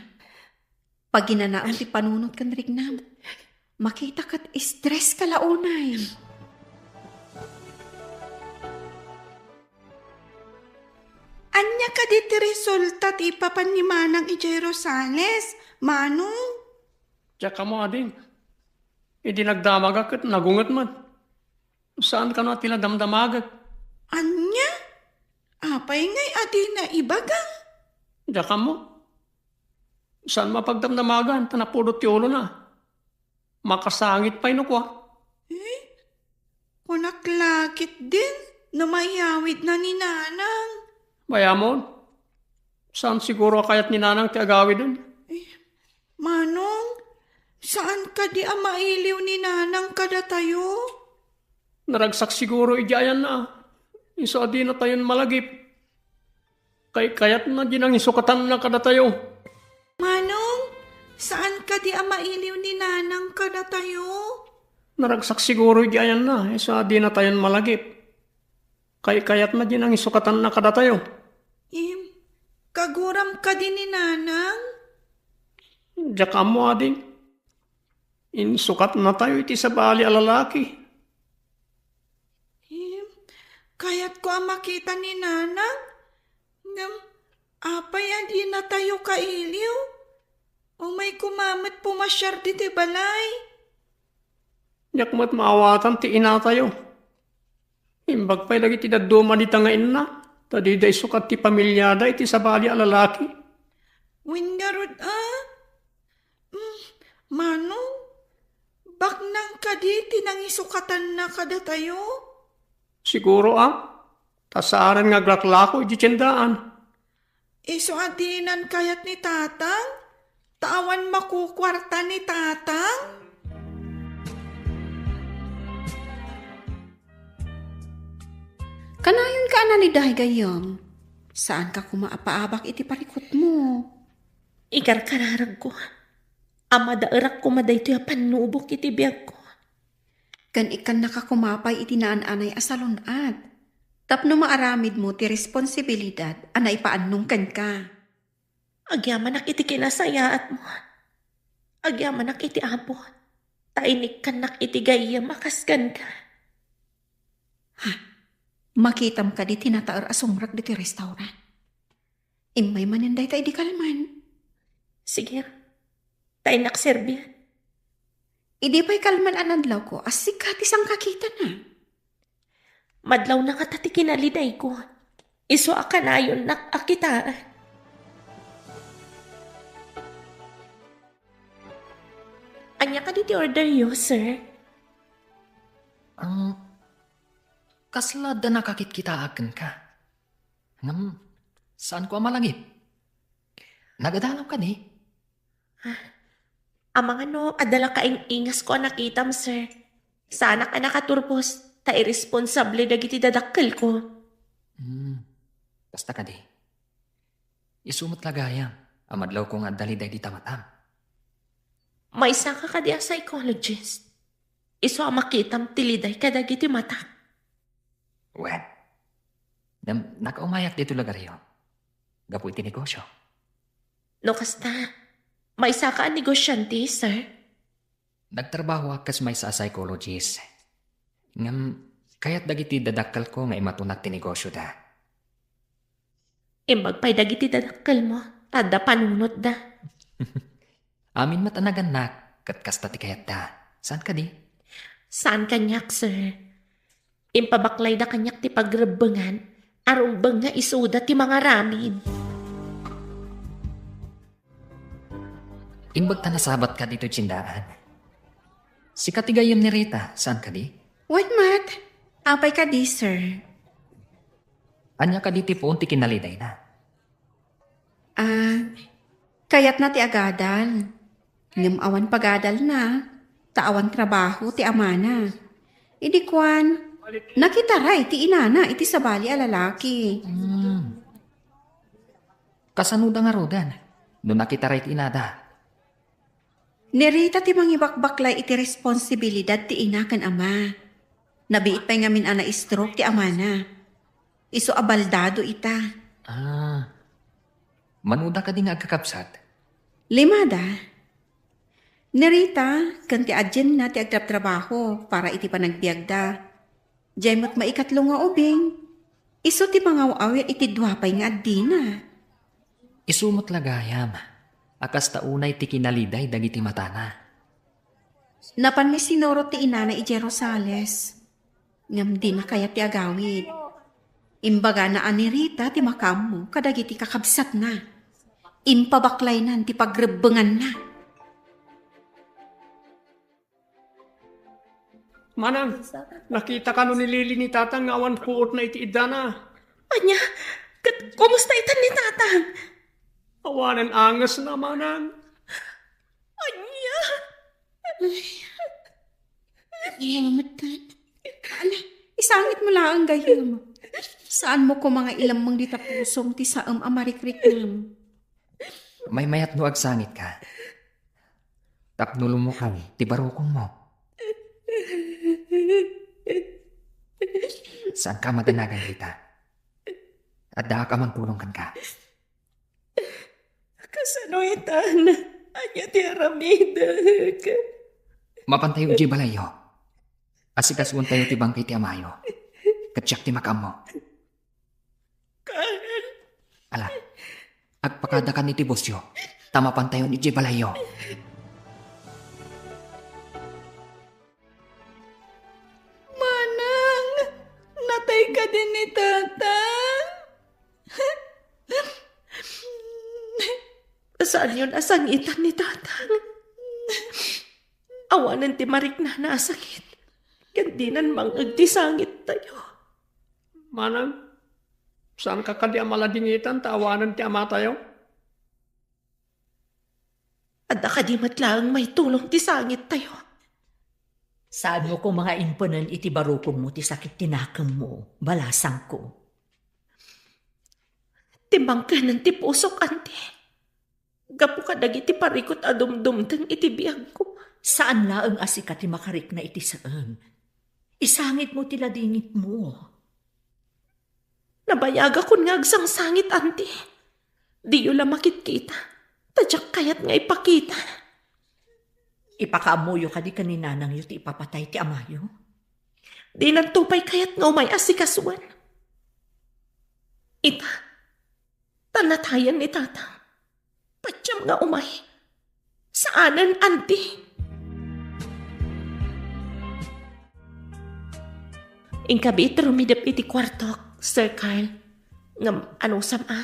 Paginanaem ti panunot ken riknam. Makita ket stress ka la unay. Ania kadi ti resulta ti ipapan ni Manang idiay Rosales, Manong? Diak ammo, ading. Idi nagdamagak ket nagunget met. Saan kano a ti la damdamagek? Ania? Apay ngay a dina ibaga? Diak ammo. Saan mapagdamdamagan ta napudot ti ulona. Makasangit pay no kua. Eh? Kunak la ketdin no mayawidna ni Nanang. Mayamon. Saan siguro a kayat ni Nanang ti agawiden? Eh, Manong, saan kadi a mailiw ni Nanang kadatayo? Naragsak siguro idiay ayanna. Isu a dinatayon malagip. Kaykayatna di nangisukatan kadatayo. Manong, saan kadi a mailiw ni Nanang kadatayo? Naragsak siguro di ayanna, isu a dinatayon malagip. Kaykayatna di nangisukatan kadatayo. Im, kaguram kadi ni Nanang? Diak ammo, ading. Insukatnatayo iti sabali a lalaki. Im, kayatko a makita ni Nanang. Ngem, apay a dinatayo kailiw? Umay koma met pumasiar ditoy balay. Diak met maawatan ti inatayo. Imbag pay dagiti dadduma dita nga inna, ta dida isukat ti pamiliada iti sabali a lalaki. Wen ngarud a? Mm, Manong, baknang kadi ti nangisukatanna kadatayo? Siguro a, ta saan nga aglaklako iti tiendaan. Isu a dinan kayat ni Tatang? Ta awan makukuarta ni Tatang? Kanayonka a naliday gayyem. Saanka koma a paabak iti parikutmo. Ikarkararagko a madaerak koma daytoy a pannubok iti biagko. Ken ikkannaka koma pay iti naan-anay a salun-at tapno maaramidmo ti responsibilidad a naipaannong kenka. Agyamanak iti kinasayaatmo. Agyamanak iti Apo, ta inikkannak iti gayyem a kas kenka. Ha? Makitam kadi ti nataer a sumrek ditoy restaurant? Immay manen dayta idi kalman. Sige, ta innak serbian. Idi pay kalman a nadlawko a sika ti sangkakitana. Madlawna ngata ti kinalidayko. Isu a kanayonnak a kitaen. Ania kadi ti orderyo, sir? Ang kasla adda nakakitkitaak kenka. Ngem, saanko a malagip. Nagadalaw kadi? Ah, amangan no adda la kaing-ingasko a nakitam, sir. Saanak a nakaturpos, ta irresponsable dagiti dadakkelko. Hmm, kasta kadi. Isu met la gayam a madlawko nga adda liday dita matam. Maysaka kadi a psychologist? Isu a makitam ti liday kadagiti matak. Wen, ngem nakaumayak ditoy lugaryo gapu iti negosio. No kasta, maysaka a negosiante, sir? Nagtrabahoak kas maysa a psychologist. Ngem kayat dagiti dadakkelko nga imatunak ti negosioda. Imbag pay dagiti dadakkelmo, ta adda panunotda. Amin met a nagannak, ket kasta ti kayatda. Saan kadi? Saan kaniak, sir. Impabaklayda kaniak ti pagrebbengan a rumbeng nga isuda ti mangaramid. Imbag ta nasabatka ditoy tiendaan. Sika ti gayyem ni Rita, saan kadi? Wen met. Apay kadi, sir? Ania kadi ti puon ti kinalidayna? Ah, kayatna ti agadal. Ngem awan pagadalna, ta awan trabaho ti amana. Idi kuan, nakitaray ti inana iti sabali a lalaki. Hmm. Kasanoda ngaruden no nakitaray ti inada? Ni Rita ti mangibakbaklay iti responsibilidad ti ina ken ama. Nabiit pay ngamin a na-stroke ti amana. Isu a baldado ita. Ah. Manoda kadi nga agkakabsat? Limada. Ni Rita ken ti adienna ti agtrabtrabaho para iti panagbiagda. Diay met maikatlo nga ubing, isu ti mangaw-awir iti dua pay nga addina. Isu met la gayam a kasta unay ti kinaliday dagiti matana. Napanmi sinurot ti inana idiay Rosales, ngem dina kayat ti agawid. Imbagana a ni Rita ti makaammo kadagiti kakabsatna. Impabaklaynan ti pagrebbenganna. Manang, nakita kano ni Lily ni Tatang nga awan puotna iti iddana? Ania? Ket kumusta itan ni Tatang? Awanen angesna, Manang. Ania? Ay, ay, ay, ala, Isangitmo laeng gayyem. Saanmo koma nga ilemmeng dita pusom ti saem a marikriknam. Maymayat no agsangitka. Tapno lumukay ti barukongmo. Saanka madanagan, Rita. Addaak a mangtulong kenka. Kasano itan? Ania ti aramidek? Mapantayo idiay balayyo. Asikasuentayo ti bangkay ti amayo. Ket siak ti makaammo. Carl. Ala, agpakadakan iti busyo, ta mapantayon idiay balayyo. Manang, natay kadi ni Tatang? Saanyon a sangitan ni Tatang. Awanen ti mariknana a sakit, ken dinan mangngeg ti sangittayo. Manang, saanka kadi a maladingitan ta awanen ti amatayo? Adda kadi met laeng maitulong ti sangittayo? Saanmo koma nga impenen iti barukongmo ti sakit ti nakemmo, balasangko. Timmangkenen ti pusok, anti. Gapu kadagiti parikut a dumdumteng iti biagko. Saan laeng a sika ti makarikna iti saan. Isangitmo ti ladingitmo. Nabayagakon nga agsangsangit, anti. Diyo la makitkita, ta diak kayat nga ipakita. Ipakaammoyo kadi ken ni nanangyo ti ipapatay ti amayo? Dinanto pay kayat nga umay asikasuen. Ita, ta natayen ni Tatang. Patiem nga umay. Saanen, anti. Inkabiit rumidep iti kuartok, Sir Carl. Ngem anusam a,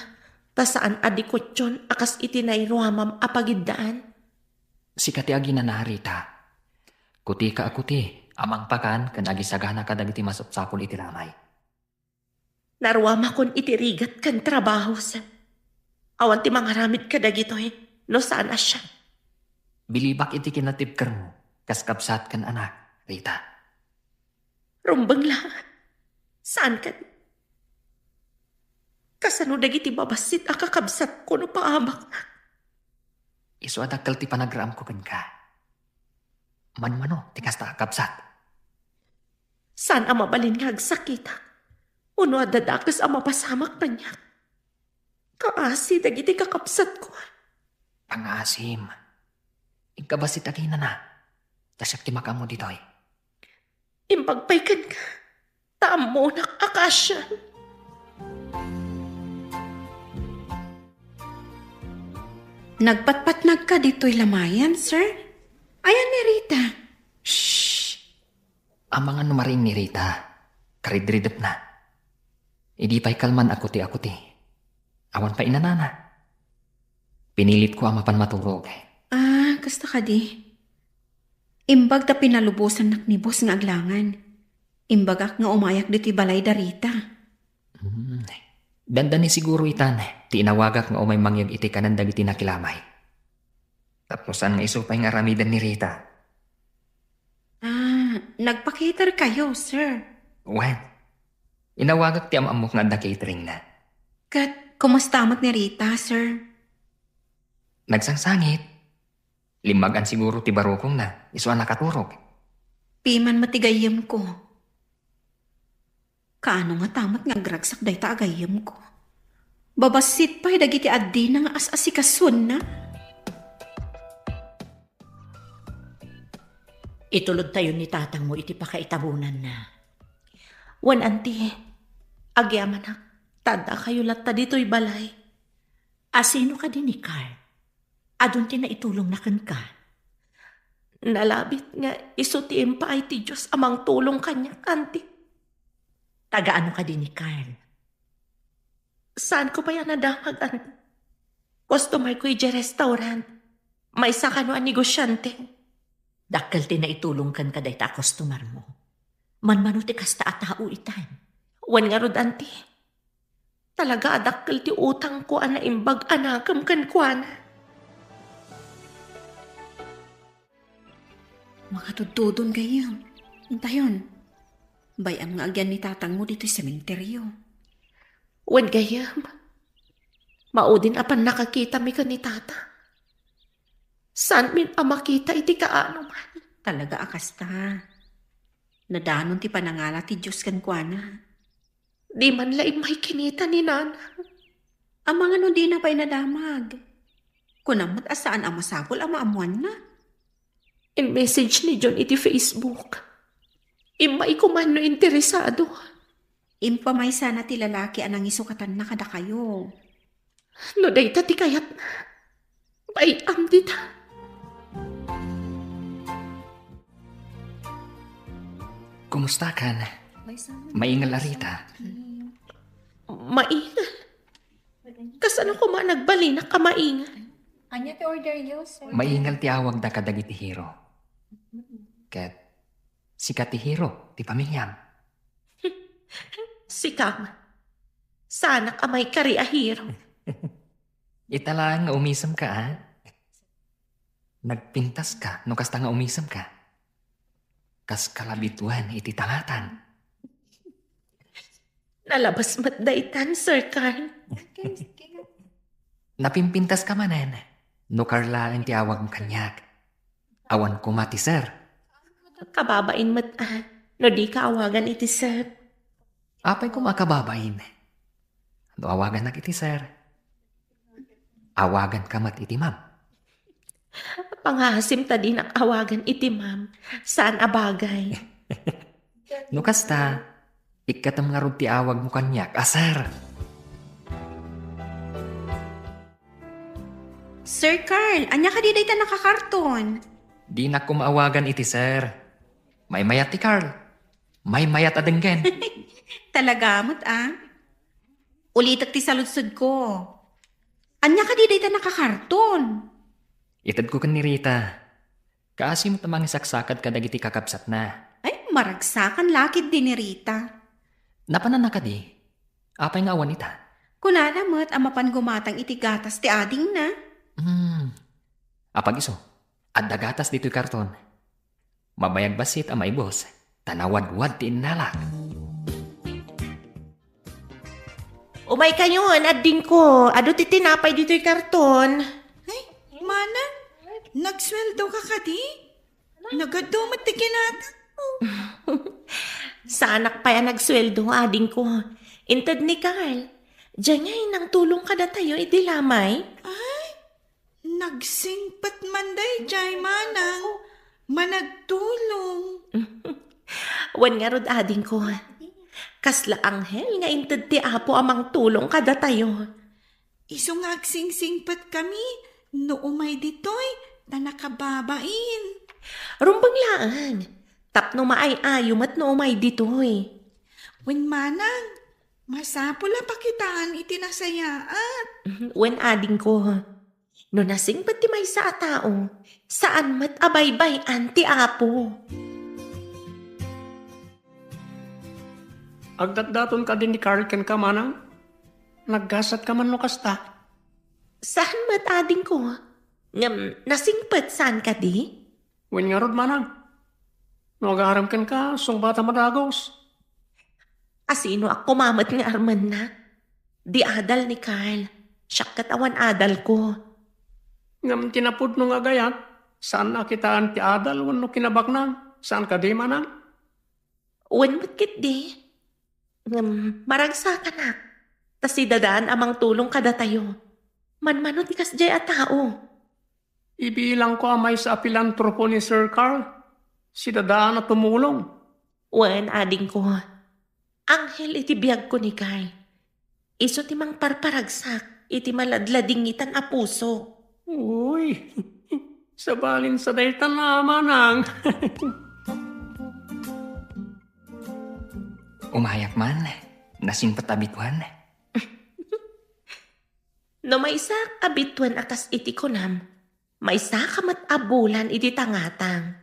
ta saan a dikutyon a kas iti nairuamam a pagiddaan. Sika ti aginana, Rita. Kutika a kuti a mangpakan ken agisagana kadagiti masapsapul iti ramay. Naruamakon iti rigat ken trabaho, sir. Awan ti mangaramid kadagitoy no saan a siak. Bilibak iti kinatibkermo kas kabsat ken anak, Rita. Rumbeng laeng. Saan kadi? Kasano dagiti babassit a kakabsatko no paabaknak? Isu a dakkel ti panagraemko kenka. Manmano ti kasta a kabsat? Saan a mabalin nga agsakitak? Wenno adda dakes a mapasamak kaniak? Kaasi dagiti kakabsatko. Pangaasim. Inka bassit aginana. Ta siak ti makaammo ditoy. Imbag pay kenka, ta ammonak a kaasian. Nagpatpatnagka ditoy lamayan, sir? Ayan ni Rita. Shh! Amangan no mariing ni Rita. Karidridepna. Idi pay kalman a kuti-kuti. Awan pay inanana. Pinilitko a mapan maturog. Ah, kasta kadi. Imbag ta pinalubosannak ni boss nga aglangan. Imbagak nga umayak ditoy balay da Rita. Hmm. Dandani siguro itan ti inawagak nga umay mangyeg iti kanen dagiti nakilamay. Tapno saan nga isu pay nga aramiden ni Rita. Ah, nagpa-cater kayo, sir? Wen, inawagak ti am-ammok nga adda cateringna. Ket kumusta met ni Rita, sir? Nagsangsangit. Limmagan siguro ti barukongna, isu a nakaturog. Piman met ti gayyemko. Kaano ngata met nga agragsak dayta a gayyemko? Babassit pay dagiti addina nga as-asikasuenna. Itulodtayo ni tatangmo iti pakaitabonanna. Wen, anti, agyamanak, ta addakayo latta ditoy balay. Asino kadi ni Carl? Adun ti naitulongna kenka? Nalabit nga isu ti impaay ti Dios a mangtulong kaniak, anti. Taga ano kadi ni Carl? Saanko pay a nadamag, anti. Customer ko idiay restaurant. Maysa kano a negosyante. Dakkel ti naitulong kenka dayta a customer mo. Manmano ti kasta a tao itan? Wen ngarud, anti. Talaga a dakkel ti utangko a naimbag a nakem kenkuana. Makatudtudon gayyem. Intayon. Bay-am nga agyan ni tatangmo ditoy sementeryo. Wen gayam, maudin a pannakakitami ken ni tata. Saanmin a makita iti kaanoman. Talaga a kasta. Nadanon ti panangala ti Dios kenkuana. Di man la immay kinita ni nanang. Amangan no dina pay nadamag. Kunam met a saan a masapul a maammoanna. In-message ni John iti Facebook. Immay koman no interesado. Impamaysana ti lalaki a nangisukatanna kadakayo. No dayta ti kayatna, bay-am dita. Kumusta kan? Maingal a Rita? Maingal. Kasano koma nagbalinak a maingal? Ania ti order yo, sir? Maingal ti awagda kadagiti hero. Ket sika ti hero ti pamiliam. Sika man. Saanak a maikari a hero. Ita laeng nga umisemka, a? Nagpintaska no kasta nga umisemka. Kas kalabituen iti tangatang. Nalabas met daytan, Sir Carl. Napimpintaska manen no Carl laeng ti awagmo kaniak. Awan koma ti sir. Kababain met, a, no dika awagan iti sir. Apay koma a kababain? No awagannak iti sir, awaganka met iti ma'am. Pangasim ta dinak awagan iti ma'am. Saan a bagay. No kasta, ikkatem ngarud ti awagmo kaniak a sir. Sir Carl, ania kadi dayta nakakarton? Dinak koma awagan iti sir. Maymayat ti Carl. Maymayat a denggen. Talaga met, a? Ulitek ti saludsodko. Ania kadi dayta nakakarton? Itedko ken ni Rita. Kaasi met a mangisaksakad kadagiti kakabsatna. Ay, maragsakan la ketdi ni Rita. Napananna kadi? Apay nga awan ita? Kunana met a mapan gumatang iti gatas ti adingna. Hmm. Apag isu, adda gatas ditoy karton. Mabayag bassit a maibus, ta nawadwad ti innalak. Umaykayon, adingko. Adu ti tinapay ditoy karton. Ay, manang, nagsueldo ka kadi? Nagadu met ti kinatangmo. Saanak pay a nagsueldo, adingko. Inted ni Carl. Diay ngay nangtulong kadatayo idi lamay? Ay, nagsingpet man daydiay, manang. Managtulong. Wen ngarud, adingko. Kasla anghel nga inted ti Apo a mangtulong kadatayo. Isu nga agsingsingpetkami no umay ditoy ta nakababain. Rumbeng laeng, tapno maay-ayo met no umay ditoy. Wen manang, masapul a pakitaan iti nasayaat. Wen, adingko. No nasingpet ti maysa a tao, saan met a baybay-an ti Apo. Agdatdaton kadi ni Carl kenka, manang? Naggasatka man no kasta? Saan met, adingko. Ngem nasingpet, saan kadi? Wen ngarud, manang. No agarem kenka, sungbat a madagus. Asinoak koma met nga armenna? Di adal ni Carl. Siak ket awan adalko. Ngem ti napudno nga agayat, saan a kitaan ti adal wenno kinabaknang. Saan kadi, manang? Wen met ketdi. Ngem maragsakanak, ta sidadaan a mangtulong kadatayo. Manmano ti kasdiay a tao. Ibilangko a maysa a pilantropo ni Sir Carl. Sidadaan a tumulong. Wen, adingko. Anghel iti biagko ni Carl. Isu ti mangparparagsak iti maladladingitan a puso. Uy, sabalin sa daytan a, manang. Umayak man, nasingpet a bituen. No maysaak a bituen a kas iti kunam, maysaka met a bulan iti tangatang.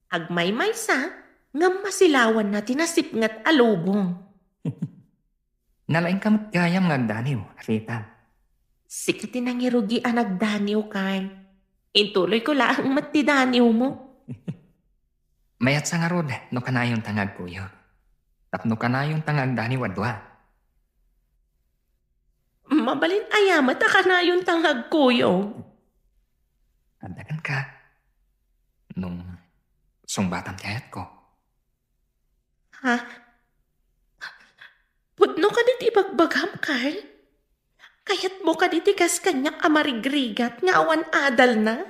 Agmaymaysa, ngem masilawanna ti nasipnget a lubong. Nalaingka met gayam nga agdaniw, Rita. Sika ti nangirugi a nagdaniw, Carl. Intuloyko laeng met ti daniwmo. Mayatsa ngarud no kanayonta nga agkuyog. Tapno kanayonta nga agdaniw a dua. Mabalin aya met a kanayonta nga agkuyog? Adda kenka. Nung sungbatam ti ayatko. Ha? Pudno kadi ti ibagbagam, Carl? Kayatmo kadi ti kas kaniak a marigrigat nga awan adalna?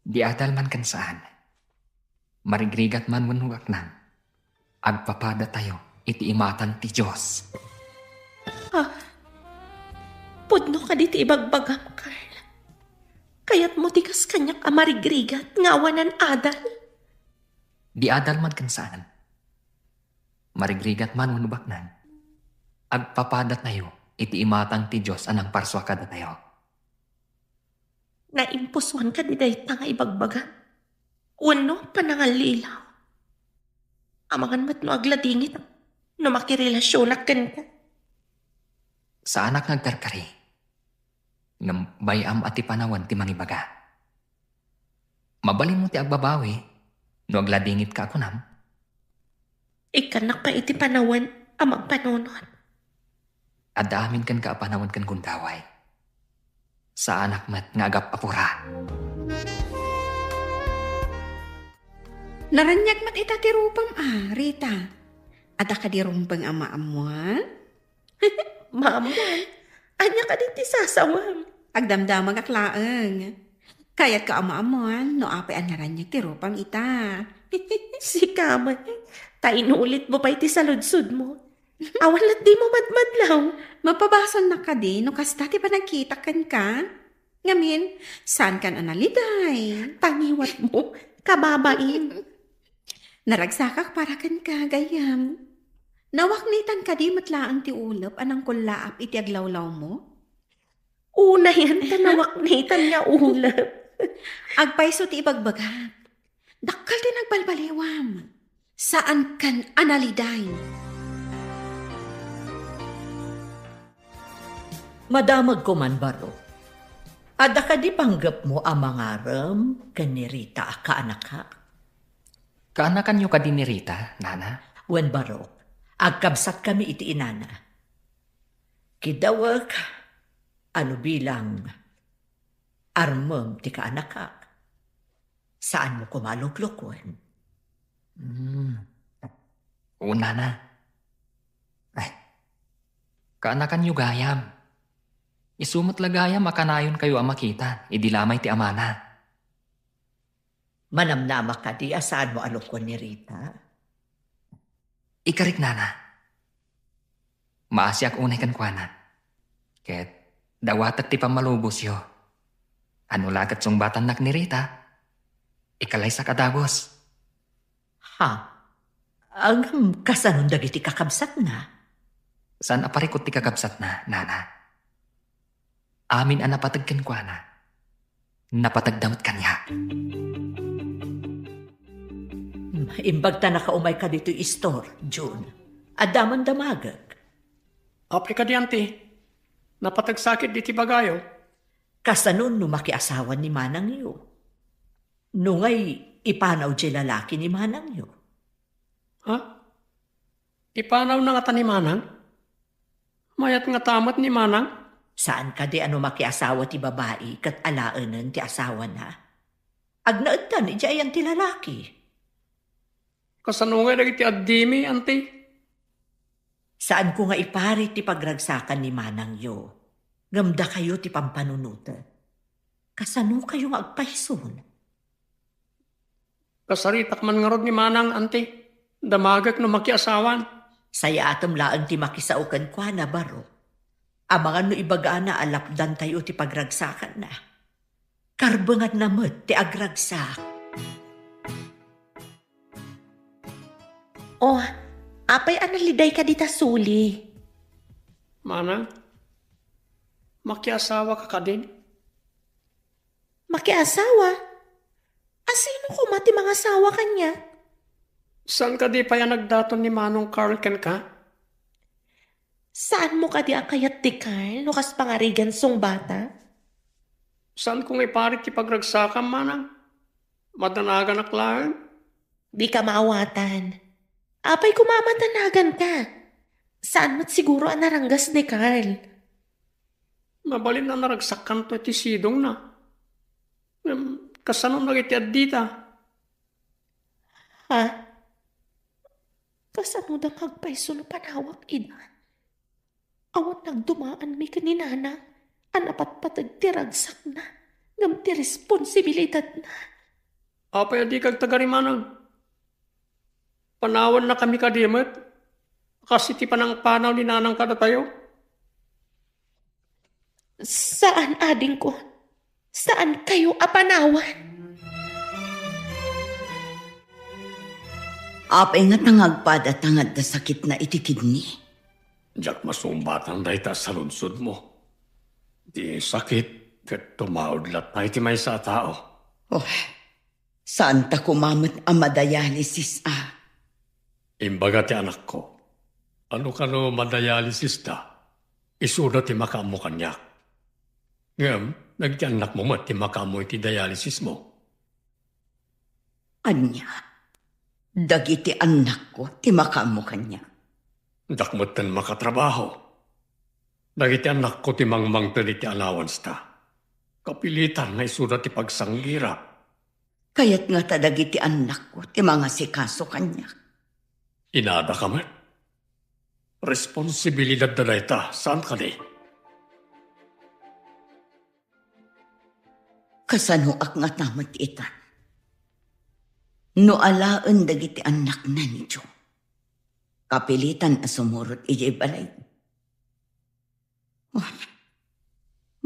Di adal man ken saan. Marigrigat man wenno baknang, agpapadatayo iti imatang ti Dios. Ah, pudno kadi ti ibagbagam, Carl? Kayatmo ti kas kaniak a marigrigat nga awanan adal? Di adal man ken saan. Marigrigat man wenno baknang, agpapadatayo iti imatang ti Dios a nangparsua kadatayo. Naimpusuan kadi dayta nga ibagbaga? Wenno panangallilaw? Amangan met no agladingit no makirelasionak kenka. Saanak nga agkarkari. Ngem bay-am a ti panawen ti mangibaga. Mabalinmo ti agbabawi no agladingitka a kunam. Ikkannak pay iti panawen a mangpanunot. Adda amin kenka a panawen ken gundaway. Saanak met nga agap-apura. Naraniag met ita ti rupam a, Rita. Adda kadi rumbeng a maammuan? Maammuan? Ania kadi ti sasawam? Agdamdamagak laeng. Kayatka a maammuan no apay a naraniag ti rupam ita. Sika met, ta inulitmo pay ti saludsodmo. Awan lat dimo madmadlaw. Mapabasolnak kadi no kasta ti panagkitak kenka? Ngamin, saankan a naliday? Tangiwatmo, kababain. Naragsakak para kenka, gayyem. Nawaknitan kadi met laeng ti ulep a nangkullaap iti aglawlawmo? Unayen ta nawaknitan nga ulep. Agpayso ti ibagbagak. Dakkel ti nagbalbaliwam. Saankan a naliday. Madamagko man, Barok. Adda kadi panggepmo a mangarem ken ni Rita a kaanakak? Kaanakanyo kadi ni Rita, nana? Wen, Barok, agkabsatkami iti inana. Kiddawek a no bilang armem ti kaanakak, saanmo koma a luklukoen. Hmm. Unana. Ay, kaanakanyo gayam. Isu met la gayam a kanayonkayo a makita idi lamay ti amana. Manamnamak kadi a saanmo a lukon ni Rita? Ikarik, nana. Maasiak unay kenkuana. Ket dawatek ti pammalubosyo. Ano la ket sungbatannak ni Rita? Ikalaysak a dagus. Ha? Ngem kasanon dagiti kakabsatna? Saan a parikut ti kakabsatna, nana. Amin a napateg kenkuana, napateg da met kaniak. Imbag ta nakaumayka ditoy istor, Jun. Adda man damagek. Apay kadi, anti? Napateg sakit diti bagayo. Kasano no makiasawan ni manangyo? No ngay, ipanaw diay lalaki ni manangyo? Ha? Ipanawna ngata ni manang? Mayat ngata met ni manang? Saan kadi a no makiasawa ti babai ket alaenen ti asawana? Agnaedtan idiay ayan ti lalaki. Kasano ngay dagiti addimi, anti? Saanko nga iparit ti pagragsakan ni manangyo, ngem dakayo ti pampanunoten. Kasanokayo nga agpayson? Kasaritak man ngarud ni manang, anti. Damagek no makiasawan. Sayatem laeng ti makisao kenkuana, Barok. Amangan no ibagana a lapdantayo ti pagragsakanna. Karbenganna met ti agragsak. O, apay a naliday kadi ta suli? Manang, makiasawaka kadin? Makiasawa? A sino koma ti mangasawa kaniak? Saan kadi pay a nagdaton ni Manong Carl kenka? Saanmo kadi a kayat ti Carl no kas pangarigan sungbata? Saanko nga iparit ti pagragsakam, manang? Madanaganak laeng? Dika maawatan. Apay koma a madanaganka? Saan met siguro a naranggas ni Carl? Mabalin a naragsakkanto iti sidongna. Ngem, kasano dagiti addita? Ha? Kasano da nga agpayso no panawak ida? Awan nagdumaanmi ken ni Nanang a napatpateg ti ragsakna ngem ti responsibilidadna. Apay a dika agtagarimanag? Panawannakami kadi met, kas iti panangpanaw ni Nanang kadatayo? Saan, adingko. Saankayo a panawan. Apay ngata nga agpada ta nga adda sakitna iti kidney? Diak masungbatan dayta a saludsodmo. Ti sakit ket tumaud latta iti maysa a tao. Oh, saanta koma met a madialysis a. Imbaga ti anakko, ano kano madialysisda, isuda ti makaammo kaniak. Ngem, dagiti annakmo met ti makaammo iti dialysismo. Ania? Dagiti annakko ti makaammo kaniak? Diak metten makatrabaho. Dagiti annakko ti mangmangted iti allowanceta. Kapilitan nga isuda ti pagsanggirak. Kayat ngata dagiti annakko ti mangasikaso kaniak? Inadaka met. Responsibilidadda dayta, saan kadi? Kasanoak ngata met ita? No alaen dagiti annakna ni Joe, kapilitan a sumurot idiay balay.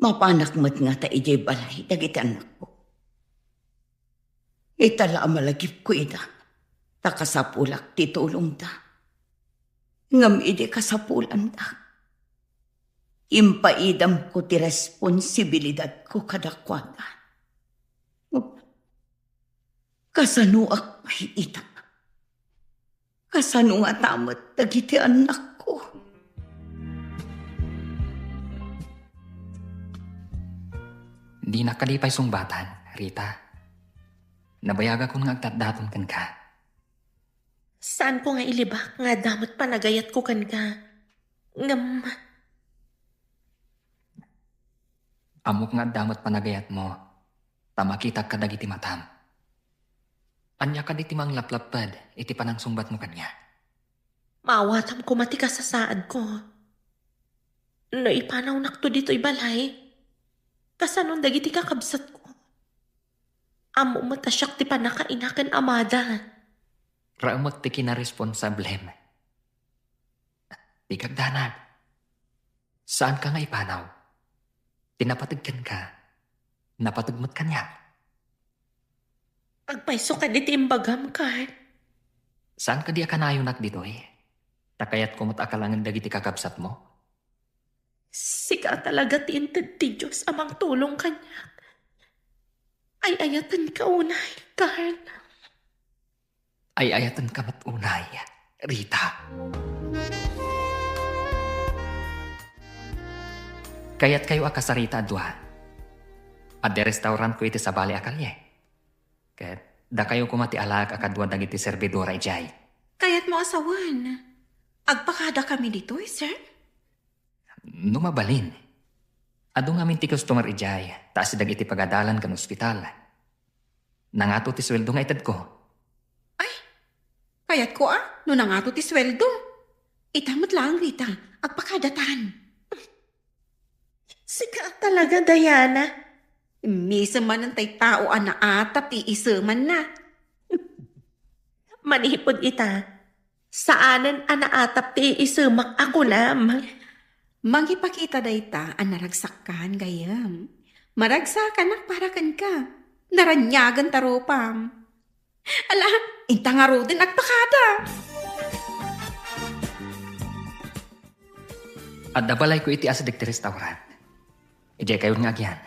Mapanak met ngata idiay balay dagiti annakko. Ita la a malagipko ida, ta kasapulak ti tulongda. Ngem idi kasapulanda, impaidamko ti responsibilidatko kadakuada. Kasanoak pay ita? Kasano ngata met dagiti annakko? Dinak kadi pay sungbatan, Rita. Nabayagakon nga agtatdaton kenka. Saanko nga ilibak nga adda met panagayatko kenka. Ngem, ammok nga adda met panagayatmo, ta makitak kadagiti matam. Ania kadi ti manglaplapped iti panangsungbatmo kaniak? Maawatam koma ti kasasaadko. No ipanawnakto ditoy balay, kasanon dagiti kakabsatko? Ammom met a siak ti pannakaina ken amada. Raemek ti kinaresponsablem. Dika agdanag. Saanka nga ipanaw. Ti napateg kenka, napateg met kaniak. Agpayso kadi ti imbagam, Carl? Saan kadi a kanayonak ditoy? Ta kayatko met a kalangen dagiti kakabsatmo? Sika talaga ti inted ti Dios a mangtulong kaniak. Ay-ayatenka unay, Carl. Ay-ayatenka met unay, Rita. Kayatkayo a kasarita a dua? Adda restaurantko iti sabali a kalye. Ket dakayo koma ti alaek a kadua dagiti serbidora idiay. Kayatmo a sawen, agpakadakami ditoy, sir? No mabalin. Adu ngamin ti customer idiay, ta asideg iti pagadalan ken ospital. Nangato ti sueldo nga itedko. Ay, kayatko a, no nangato ti sueldo. Ita met laeng, Rita, agpakadatan. Sika talaga, Diana. Misem manen tay tao a naatap ti isemanna. Manipud ita, saanen a naatap ti iisemak a kunam. Mangipakita dayta a naragsakkan, gayyem. Maragsakanak para kenka. Naraniagen ta rupam. Ala, inta ngaruden agpakada. Adda balayko iti asideg ti restaurant. Idiay kayon nga agyan.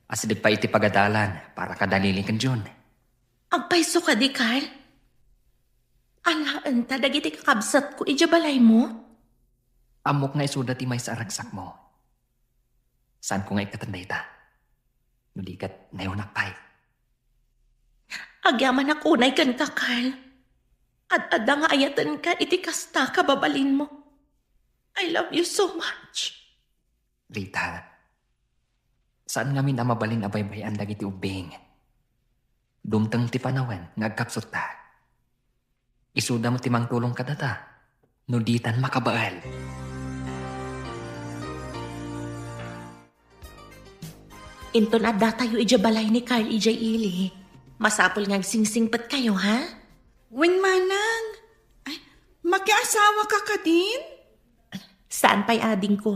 Asideg pay iti pagadalan para kada Lily ken Jun. Agpayso kadi, Carl? Alaenta dagiti kakabsatko idiay balaymo? Ammok nga isuda ti maysa a ragsakmo. Saanko nga ikkaten dayta. No di ket, nayonak pay. Agyamanak unay kenka, Carl. Ad-adda nga ayatenka iti kasta, kababalinmo. I love you so much. Rita, saan ngamin a mabalin a baybay-an dagiti ubbing. Dumteng ti panawen nga agkapsutta. Isuda met ti mangtulong kadata no ditan makabael. Inton addatayo idiay balay ni Carl idiay ili, masapul nga agsingsingpetkayo, ha? Wen, manang. Ay, makiasawaka kadin? Saan pay, adingko.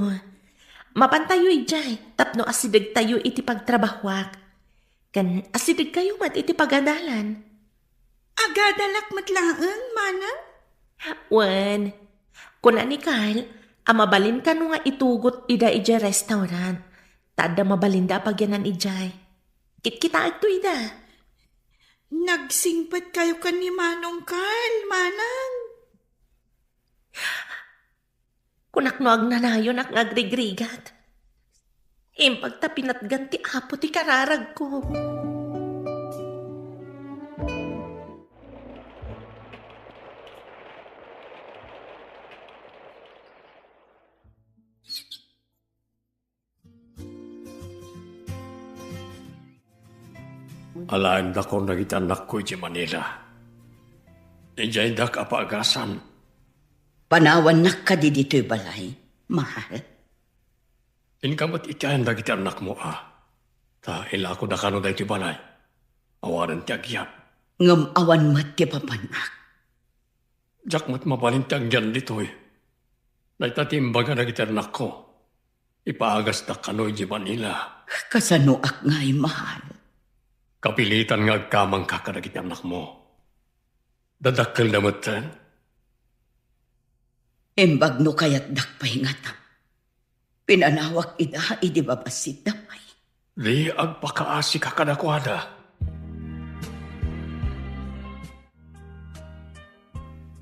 Mapantayo idiay tapno asidegtayo iti pagtrabahoak. Ken asidegkayo met iti pagadalan. Agadalak met laeng, manang? Wen, kuna ni Carl a mabalin kano nga itugot ida idiay restaurant. Ta adda mabalinda a pagyanan idiay. Kitkitaekto ida. Nagsingpetkayo ken ni Manong Carl, manang? Kunak no agnanayonak nga agrigrigat. Imbag ta pinatgan ti Apo ti kararagko. Alaendakon dagiti annakko idiay Manila. Idiaydak a paagasan. Panawannak kadi ditoy balay, mahal? Inka met iti ayan dagiti annakmo a. Ta ilakoda kano daytoy balay. Awanen ti agyat. Ngem awan met ti papan-ak. Diak met mabalin ti agyan ditoy. Dayta ti imbaga dagiti annakko. Ipaagasdak kano idiay Manila. Kasanoak ngay, mahal? Kapilitan nga agkamangka kadagiti annakmo. Dadakkelda metten. Imbag no kayatdak pay ngata. Pinanawak ida idi babassit da pay. Di agpakaasika kadakuada.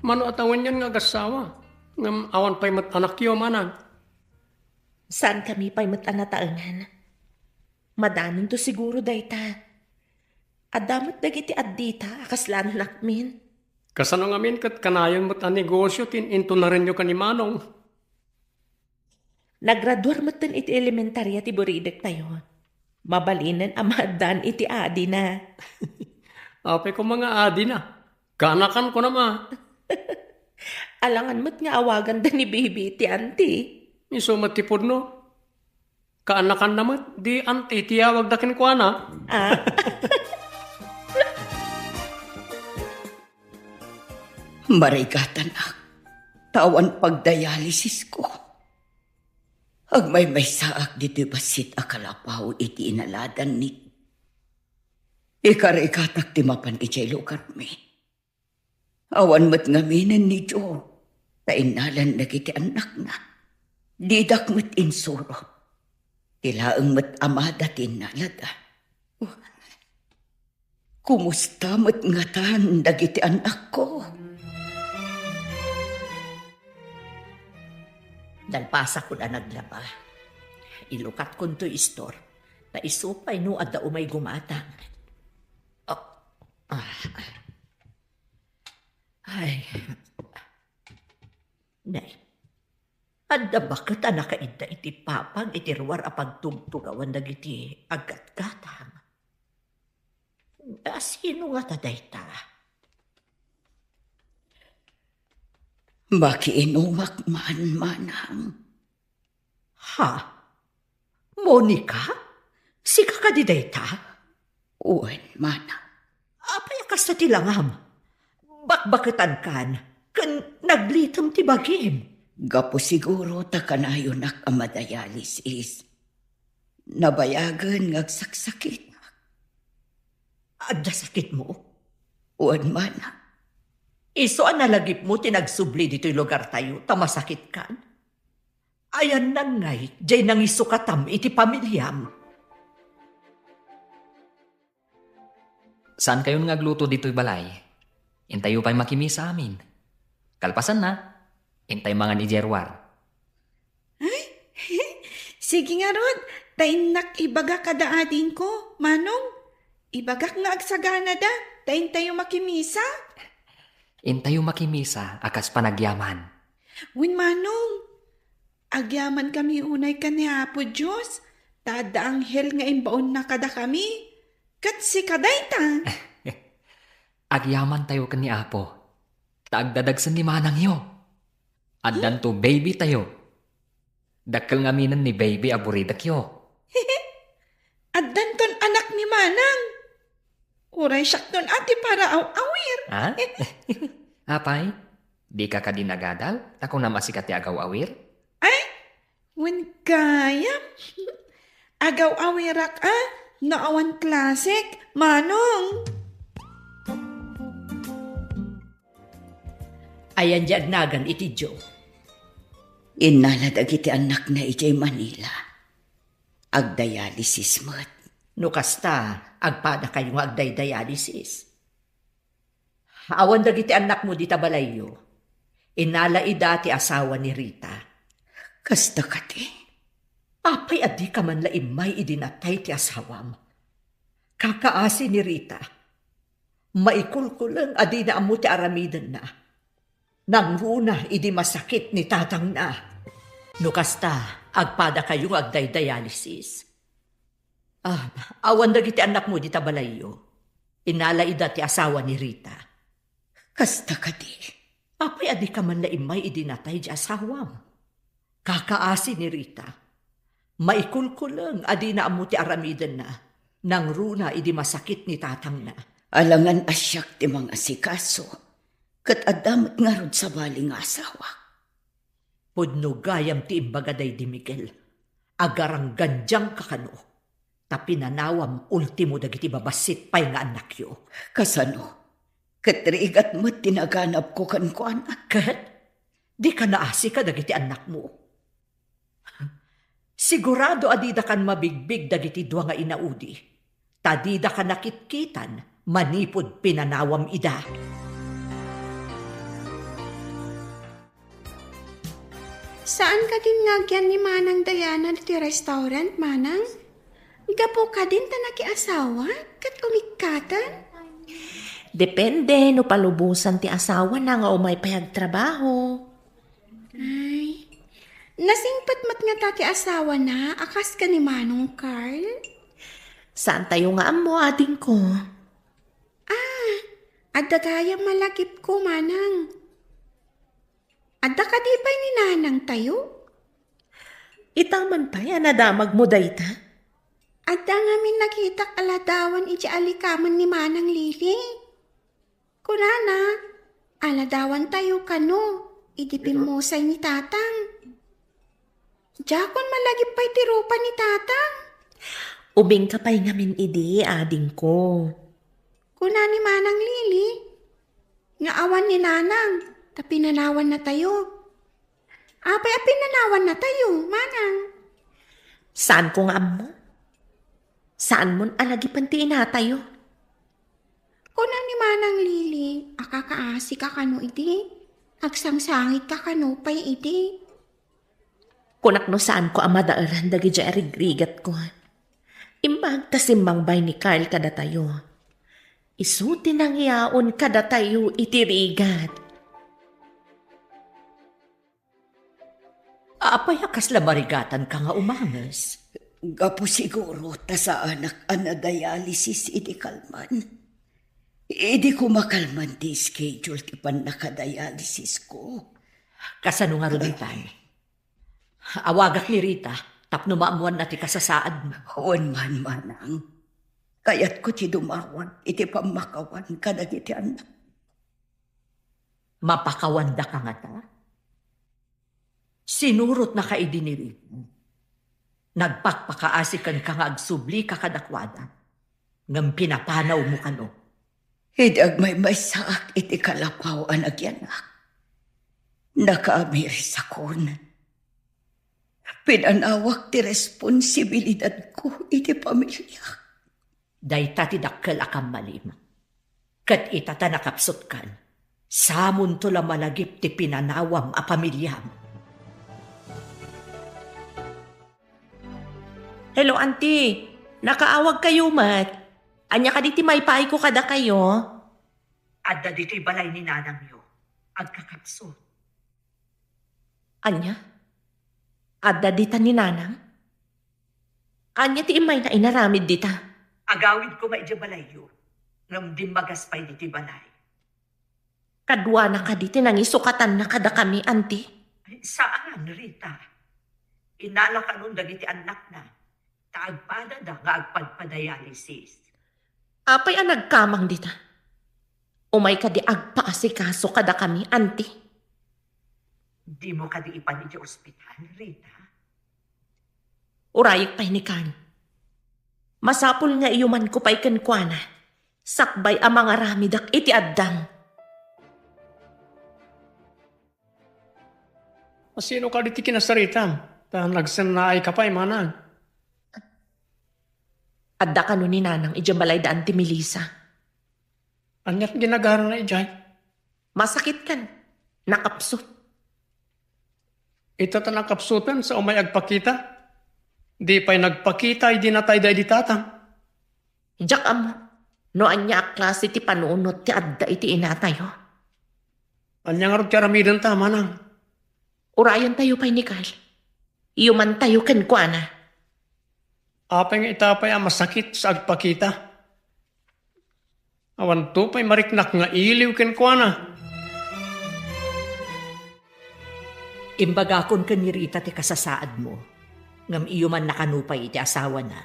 Mano a tawenyan nga agassawa, ngem awan pay met anakyo, manang? Saankami pay met a nataengan. Madanonto siguro dayta. Adda met dagiti addita a kasla annakmin. Kasano ngamin ket kanayon met a negosio ti in-intunarenyo ken ni Manong? Nagraduar metten iti elementaria ti buridektayo. Mabalinen a maaddaan iti adina. Apay koma nga adina? Kaanakan ko na ma. Alangan met nga awaganda ni Bibi iti anti. Isu met ti pudno. Kaanakanna met, di anti ti awagda kenkuana. Ah. Marigatanak, ta awan pagdialysisko. Agmaymaysaak ditoy bassit a kalapaw iti inaladan ni. Ikarigatak ti mapan idiay lugarmi. Awan met ngaminen ni Joe, ta innalan dagiti annakna. Didak met insuro. Ti laeng met amada ti innalada. Kumusta met ngatan dagiti annakko? Nalpasakon a naglaba. Ilukatkonto istor, ta isu pay no adda umay gumatang. Oh. Ah. Ay. Nay, adda baket a nakaidda iti papag iti ruar a pagtugtugawan dagiti aggatgatang. Asino ngata dayta? Makiinumak man, manang. Ha? Monica? Sika kadi dayta? Wen, manang. Apay a kasta ti langam? Bakbaketankan ken naglitem ti bagim. Gapu siguro ta kanayonak a madialysis. Nabayagen nga agsaksakitak. Adda sakitmo? Wen, manang. Isu a nalagipmo ti nagsubli ditoy lugartayo ta masakitkan? Ayanna ngay, diay nangisukatam iti pamiliam. Saankayon nga agluto ditoy balay? Intayo pay makimisa amin. Kalpasanna, intay mangan idiay ruar. Ay, sige ngarud, ta innak ibaga kada adingko, Manong. Ibagak nga agsaganada, ta intayo makimisa. Intayo makimisa a kas panagyaman. Wen, Manong, agyamankami unay ken ni Apo Dios, ta adda anghel nga imbaonna kadakami, ket sika dayta. Agyamantayo ken ni Apo, ta agdadagsen ni manangyo. Addanto baby tayo. Dakkel ngaminen ni baby a buridekyo. Addanton anak ni manang. Uray siakton a ti para aw-awir. Ha? Apay, dika kadi nagadal? Ta kunam a sika ti agaw-awir? Ay, wen gayam. Agaw-awirak a, no awan klasek, Manong. Ayan di agnagan iti Dios. Innala dagiti annakna idiay Manila. Agdialysis met. No kasta, agpadakayo nga agdaydialysis. Awan dagiti annakmo dita balayyo. Innala ida ti asawa ni Rita. Kasta kadi. Apay a dika man la immay idi natay ti asawam? Kakaasi ni Rita. Maikulkuleng a dina ammo ti aramidenna. Nangruna idi masakit ni tatangna. No kasta, agpadakayo nga agdaydialysis. Ah, awan dagiti annakmo dita balayyo. Innala ida ti asawa ni Rita. Kasta kadi. Apay a dika man la immay idi natay di asawam? Kakaasi ni Rita. Maikulkuleng a dina ammo ti aramidenna. Nangruna idi masakit ni tatangna. Alangan a siak ti mangasikaso, ket adda met ngarud sabali nga asawak. Pudno gayam ti imbaga daydi Miguel. Agaranggandiangka kano. Ta pinanawam ultimo dagiti babassit pay nga annakyo. Kasano? Ket rigat met ti naganabko kenkuana. Ket? Dika naasi kadagiti annakmo. Sigurado a didakan mabigbig dagiti dua nga inaudi, ta didaka nakitkitan manipud pinanawam ida. Saan kadin nga agyan ni Manang Diana ti restaurant, Manang? Gapu kadin ta nakiasawa ket umikkaten? Depende no palubosan ti asawana nga umay pay agtrabaho. Ay, nasingpet met ngata ti asawana a kas ken ni Manong Carl? Saantayo nga ammo, adingko. Ah, adda gayam malagipko, Manang. Adda kadi pay ni nanangtayo? Ita man pay a nadamagmo dayta? Adda ngamin nakitak a ladawan idiay alikamen ni Manang Lily. Kunana, a ladawantayo kano idi pimmusay ni Tatang. Diakon malagip pay ti rupa ni Tatang. Ubingka pay ngamin idi, adingko. Kuna ni Manang Lily, nga awan ni Nanang, ta pinanawannatayo. Apay a pinanawannatayo, Manang? Saanko nga ammo. Saanmon a lagipen ti inatayo. Kuna ni Manang Lily a kakaasika kano idi, agsangsangitka kano pay idi. Kunak no saanko a madaelan dagidiay a rigrigatko. Imbag ta simmangbay ni Carl kadatayo. Isu ti nangiaon kadatayo iti rigat. Apay a kasla marigatanka nga umanges? Gapu siguro ta saanak a nadialysis idi kalman. Idi koma kalman ti schedule ti pannakadialysisko. Kasano ngarud itan? Awagak ni Rita tapno maammoanna ti kasasaadmo. Wen man, manang. Kayatko ti dumawat iti pammakawan kadagiti annak. Mapakawandaka ngata? Sinurotnaka idi ni Rita. Nagpakpakaasi kenka nga agsublika kadakuada, ngem pinapanawmo kano. Idi agmaymaysaak iti kalapaw a nagyanak, nakaamirisakon. Pinanawak ti responsibilidadko iti pamiliak. Dayta ti dakkel a kammalim. Ket ita ta nakapsutkan, samonto la malagip ti pinanawam a pamiliam. Hello, Auntie. Nakaawagkayo met. Ania kadi ti maipaayko kadakayo? Adda ditoy balay ni nanangyo. Agkakapsut. Ania? Adda dita ni nanang? Ania ti immayna inaramid dita? Agawid koma idiay balayyo, ngem dimmagas pay ditoy balay. Kaduana kadi ti nangisukatanna kadakami, anti? Ay, saan, Rita. Inala kanon dagiti annakna, ta agpadada nga agpadpadialysis. Apay a nagkamang dita? Umay kadi agpaasikaso kadakami, anti? Dimo kadi ipan idiay ospital, Rita? Urayek pay ni Carl. Masapul nga iyumanko pay kenkuana, sakbay a mangaramidak iti addang. Asino kadi ti kinasaritam? Ta nagsennaay ka pay, manang. Adda kano ni nanang idiay balay da Auntie Melissa. Aniat ginagarana idiay? Masakit kan. Nakapsut. Ita ta nakapsuten sa umay agpakita? Di pay nagpakita idi natayda idi tatang. Diak ammo no ania a klase ti panunot ti adda iti inatayo. Ania ngarud ti aramidenta, manang? Urayantayo pay ni Carl. Iyumantayo kenkuana. Apay nga ita pay a masakit sa agpakita? Awanto pay mariknak nga iliw kenkuana. Imbagakon ken ni Rita ti kasasaadmo, ngem iyumanna kano pay iti asawana.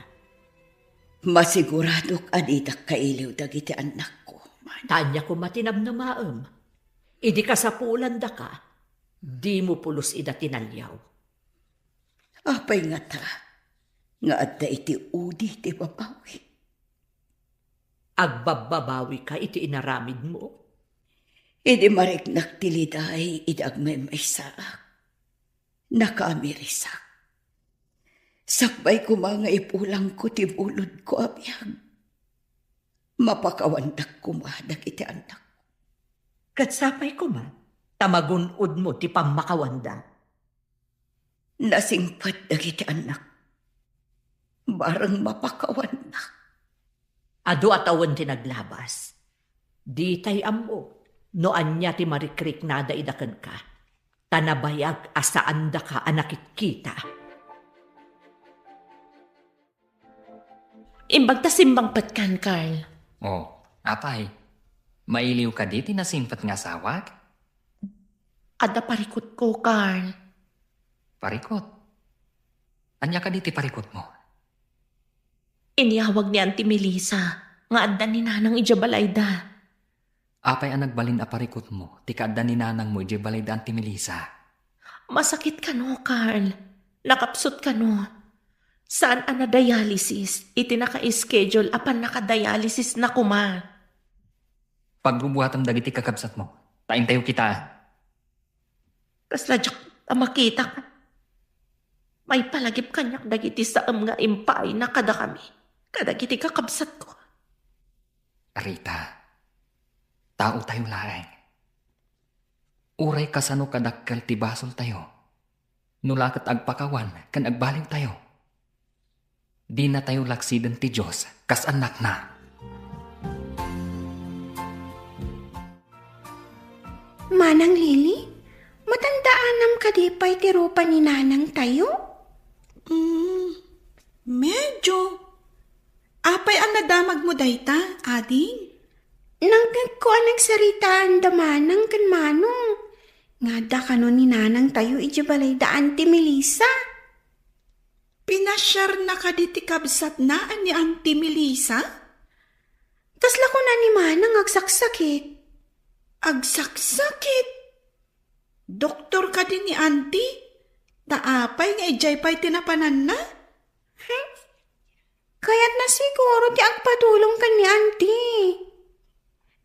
Masiguradok a didak kailiw dagiti annakko. Ta ania koma ti namnamaem? Idi kasapulandaka, dimo pulos ida tinaliaw. Apay ngata nga adda iti udi ti babawi? Agbabbabawika iti inaramidmo. Idi mariknak ti liday idi agmaymaysaak, nakaamirisak. Sakbay koma nga ipulangko ti bulodko a biag, mapakawandak koma dagiti annak. Ket sapay koma ta magun-odmo ti pammakawanda. Nasingpet dagiti annak. Bareng mapakawannak. Adu a tawen ti naglabas. Ditay ammo no ania ti marikriknada ida kenka, ta nabayag a saandaka a nakitkita. Imbag ta simmangpetkan, Carl. Oh, apay? Mailiw kadi ti nasingpet nga asawak? Adda parikutko, Carl. Parikut? Ania kadi ti parikutmo? Inyawag ni Auntie Melissa nga adda ni Nanang idiay balayda. Apay a nagbalin a parikutmo ti kaadda ni nanangmo idiay balay da Auntie Melissa? Masakit kano, Carl. Nakapsut kano. Saan a na-dialysis iti naka-schedule a pannaka-dialysis na koma. Pagrubuatem dagiti kakabsatmo, ta intayo kitaan. Kasla diak a makita. Maipalagip kaniak dagiti saem nga impaayna kadakami, kadagiti kakabsatko. Rita, taotayo laeng. Uray kasano kadakkel ti basoltayo, no la ket agpakawan ken agbaliwtayo, dinatayo laksiden ti Dios kas annakna. Manang Lily, matandaanam kadi pay ti rupa ni nanangtayo? Mm, medyo. Apay a nadamagmo dayta, ading? Nangngegko a nagsaritaan da manang ken manong nga adda kano ni nanangtayo idiay balay da Auntie Melissa. Pinasiarna kadi ti kabsatna a ni Auntie Melissa? Kasla kuna ni manang agsaksakit. Agsaksakit? Doktor kadi ni Auntie? Ta apay nga idiay pay ti napananna? Hmm? Kayatna siguro ti agpatulong ken ni Auntie.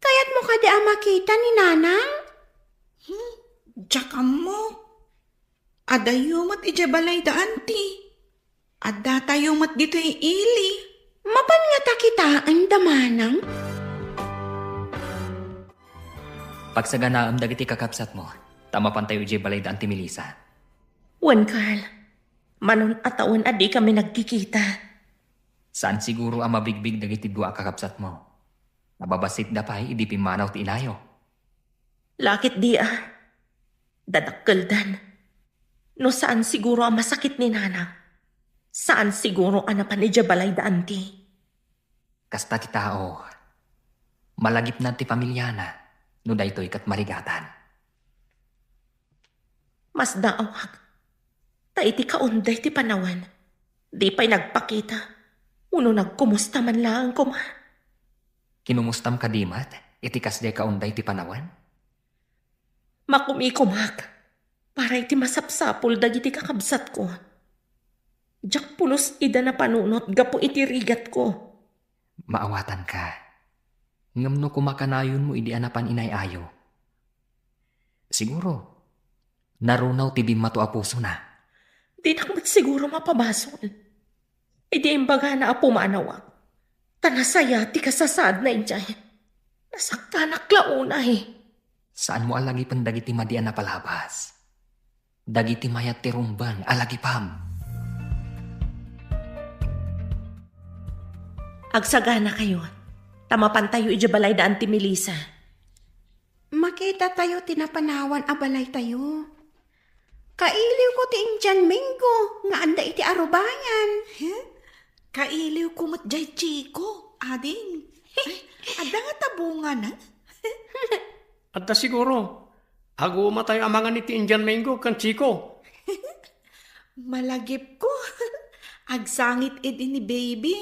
Kayatmo kadi a makita ni Nanang? Hmm, diak ammo. Adayo met idiay balay da Auntie. Addatayo met ditoy ili. Mapan ngata kitaen da manang? Pagsaganaem dagiti kakabsatmo, ta mapantayo idiay balay da Auntie Melissa. Wen, Carl. Manon a tawen a dikami nagkikita. Saan siguro a mabigbig dagiti dua a kakabsatmo. Nababasitda pay idi pimmanaw ti inayo. Lakit di a. Dadakkeldan. No saan siguro a masakit ni nanang. Saan siguro a napan idiay balay da anti. Kasta ti tao. Malagipna ti pamiliana no daytoy ket marigatan. Masdaawak. Ta iti kaunday ti panawen, di pay nagpakita. Uno nagkumusta man laeng koma. Kinumustam kadi met iti kasdiay kaunday ti panawen? Makumikomak para iti masapsapul dagiti kakabsatko. Diak pulos ida napanunot gapu iti rigatko. Maawatanka. Ngem no kumakanayonmo idi a napan inay-ayo, siguro, narunaw ti bimmato a pusona. Dinak met siguro mapabasol. Idi imbagana a pumanawak, ta nasaya ti kasasaadna idiay. Nasaktanak la unay. Saanmo a lagipen dagiti madi a napalabas. Dagiti mayat ti rumbeng a lagipem. Agsaganakayo, ta mapantayo idiay balay da Auntie Melissa. Makitatayo ti napanawan a balaytayo. Kailiwko ti Indian mango nga adda iti arubayan. Huh? Kailiwko met jay Chico, ading. Ay, adda ngata bungana? Adda siguro. Agumatayo a mangan iti Indian mango ken Chico. Malagipko. Agsangit idi ni baby.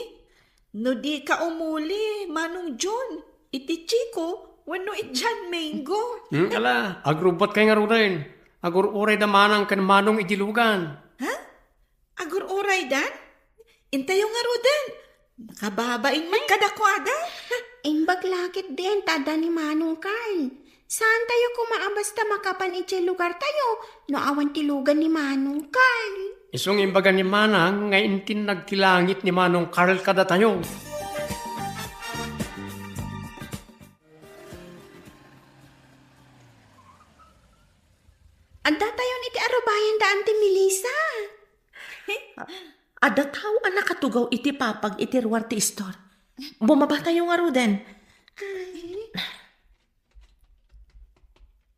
No dika umuli, Manong John, iti Chico wenno Indian mango. Hmm, ala, agrubbatkay ngaruden. Agur-uray da manang ken manong idi lugan. Ha? Agur-uraydan? Intayo ngaruden. Nakababain met kadakuada. Imbag lakit din ta adda ni Manong Carl. Saantayo koma a basta makapan idiay lugartayo no awan ti lugan ni Manong Carl. Isu nga imbaga ni Manang nga intin nagkilangit ni Manong Carl kadatayo. Addatayon iti arubayan da Auntie Melissa. Adda tao a nakatugaw iti papag iti ruar ti istor. Bumabatayo ngaruden.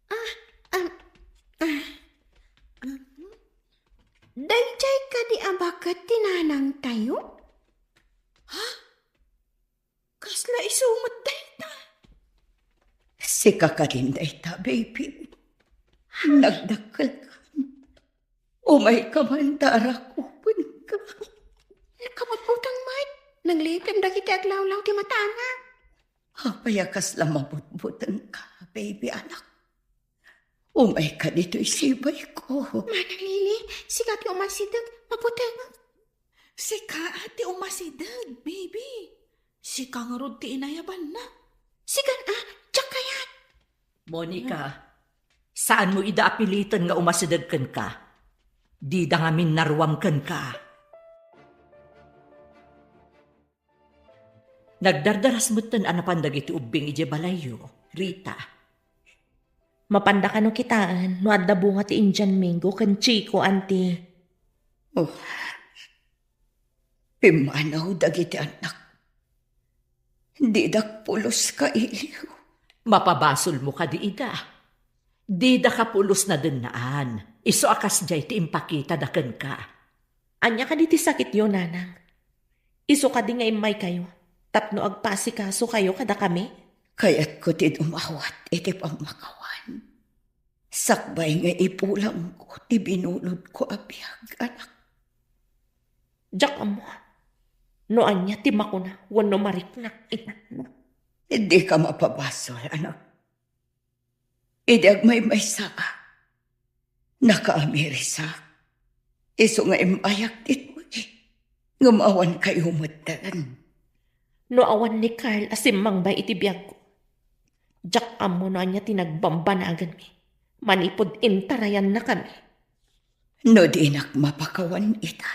Ah, ah, ah. Daydiay kadi a baket ti nanangtayo? Ha? Kasla isu met dayta? Sika kadin dayta, baby. Nagdakkelka. Umayka man ta arakupenka. Nakabutbuteng met. Nanglipim dagiti aglawlaw ti matana. Apay a kasla mabutbutengka, baby anak? Umayka ditoy sibayko. Manang Lily, sika ti umasideg, mabuteng. Sika ti umasideg, baby. Sika ngarud ti inayabanna. Sikan a, diak kayat. Monica, saanmo ida a piliten nga umasideg kenka. Dida ngamin naruam kenka. Nagdardaras metten a napan dagiti ubbing idiay balayyo, Rita. Mapanda kano kitaen no adda bunga ti Indian mango ken Chico, Auntie? Oh. Pimmanaw dagiti annak. Didak pulos kailiw. Mapabasolmo kadi ida? Didaka pulos nadennaan. Isu a kasdiay ti impakitada kenka. Ania kadi ti sakityo, nanang? Isu kadi nga immaykayo tapno agpaasikasokayo kadakami? Kayatko ti dumawat iti pammakawan. Sakbay nga ipulangko ti binulodko a biag, anak. Diak ammo no ania ti makuna wenno mariknak ita. Dika mapabasol, anak. Idi agmaymaysa, nakaamirisak. Isu nga immayak ditoy, ngem awan kayo metten. No awan ni Carl a simmangbay iti biagko, diak ammo no ania ti nagbambanaganmi manipud intarayannakami. No dinak mapakawan ita,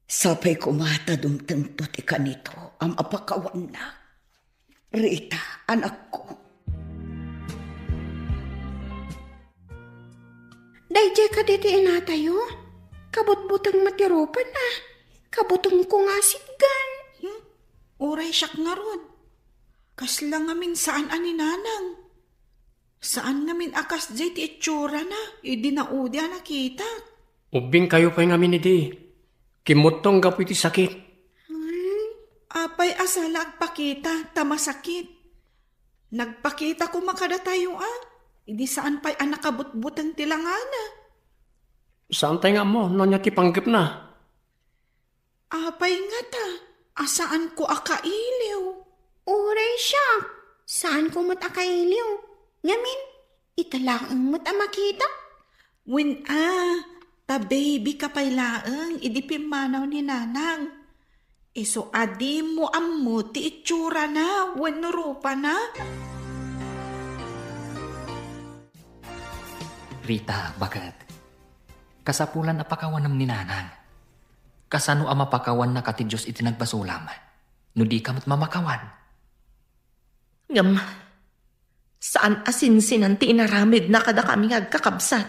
sapay koma ta dumtengto ti kanito a mapakawanna. Rita, anakko. Daydiay kadi ti inatayo? Kabutbuteng met ti rupana. Kabutengko nga asitgan. Hmm? Uray siak ngarud. Kasla ngamin saan a ni Nanang. Saan ngamin a kasdiay ti itsurana idi naudi a nakitak. Ubbingkayo pay ngamin idi. Kimmuttong gapu iti sakit. Hmm, apay a sala agpakita ta masakit. Nagpakita koma kadatayo a, idi saan pay a nakabutbuteng ti langana. Saantay nga ammo no ania ti panggepna. Apay ngata a saanko a kailiw? Uray siak, saanko met a kailiw. Ngamin, ita laeng met a makita. Wen a, ta baby ka pay laeng idi pimmanaw ni Nanang. Isu a dimo ammo ti itsurana wenno rupana. Rita, baket. Kasapulan a pakawanem ni Nanang. Kasano a mapakawannaka ti Dios iti nagbasolam, no dika met mamakawan? Ngem, saan a sinsinan ti inaramidna kadakami nga agkakabsat.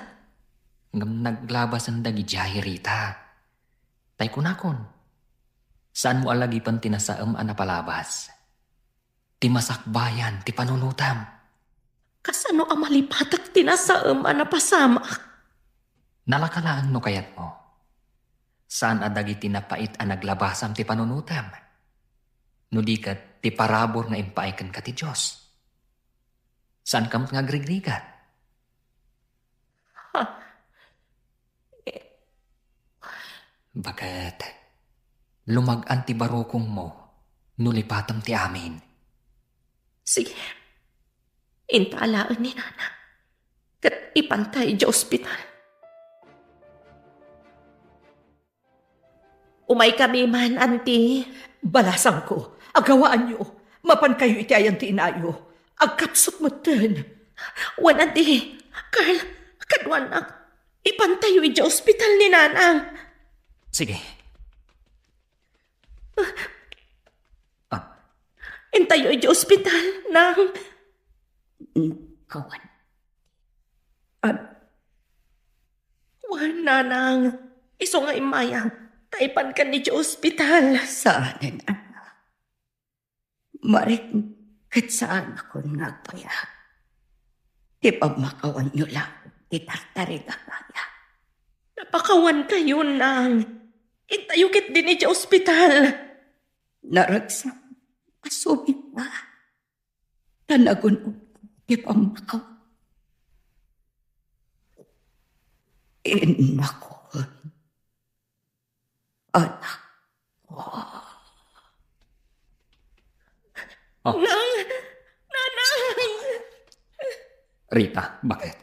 Ngem naglabasen dagidiay, Rita. Tay kunakon, saanmo a lagipen ti nasaem a napalabas. Ti masakbayan ti panunotem. Kasano a malipatek ti nasaem a napasamak? Nalaka laeng no kayatmo. Saan a dagiti napait a naglabasam ti panunotem. No di ket ti parabur nga impaay kenka ti Dios. Saanka met nga agrigrigat. Ha? Baket, lumag-an ti barukongmo no lipatem ti amin. Sige. Inta alaen ni Nana. Ket ipanta idiay ospital. Umaykami man, Auntie. Balasangko, agawaanyo. Mapankayo iti ayan ti inayo. Agkapsut metten. Wen, Auntie. Carl, kaduanak. Ipantayo idiay ospital ni Nanang. Sige. Ah. Intayo idiay ospital, Nang. Kawan. Wen, Nanang. Isu nga immayag. Ta ipankan idiay ospital. Saanen, anak. Marik ket saanakon nga agbayag. Ti pammakawanyo laeng ti tartarig a kaya. Napakawankayo, Nang. Intayo ketdi idiay ospital. Naragsak a sumitta. Ta nagun-od ti pammakawan. Innakon. Anak. Oh. Nang! Nanang! Rita, baket?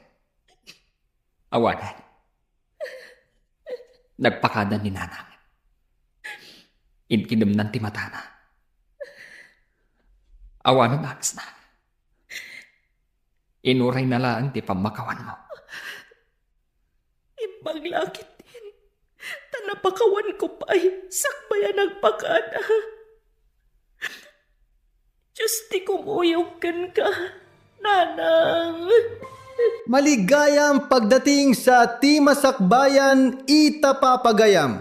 Awanen. Nagpakada ni Nanang. Inkidemnan ti matana. Awanen, agasna. Inurayna laeng ti pammakawanmo. Imbag la ketdin, ta napakawanko pay sakbay a nagpakada. Dios ti kumuyog kenka, Nanang. Maligayam pagdating sa Ti Masakbayan, ita papagayam.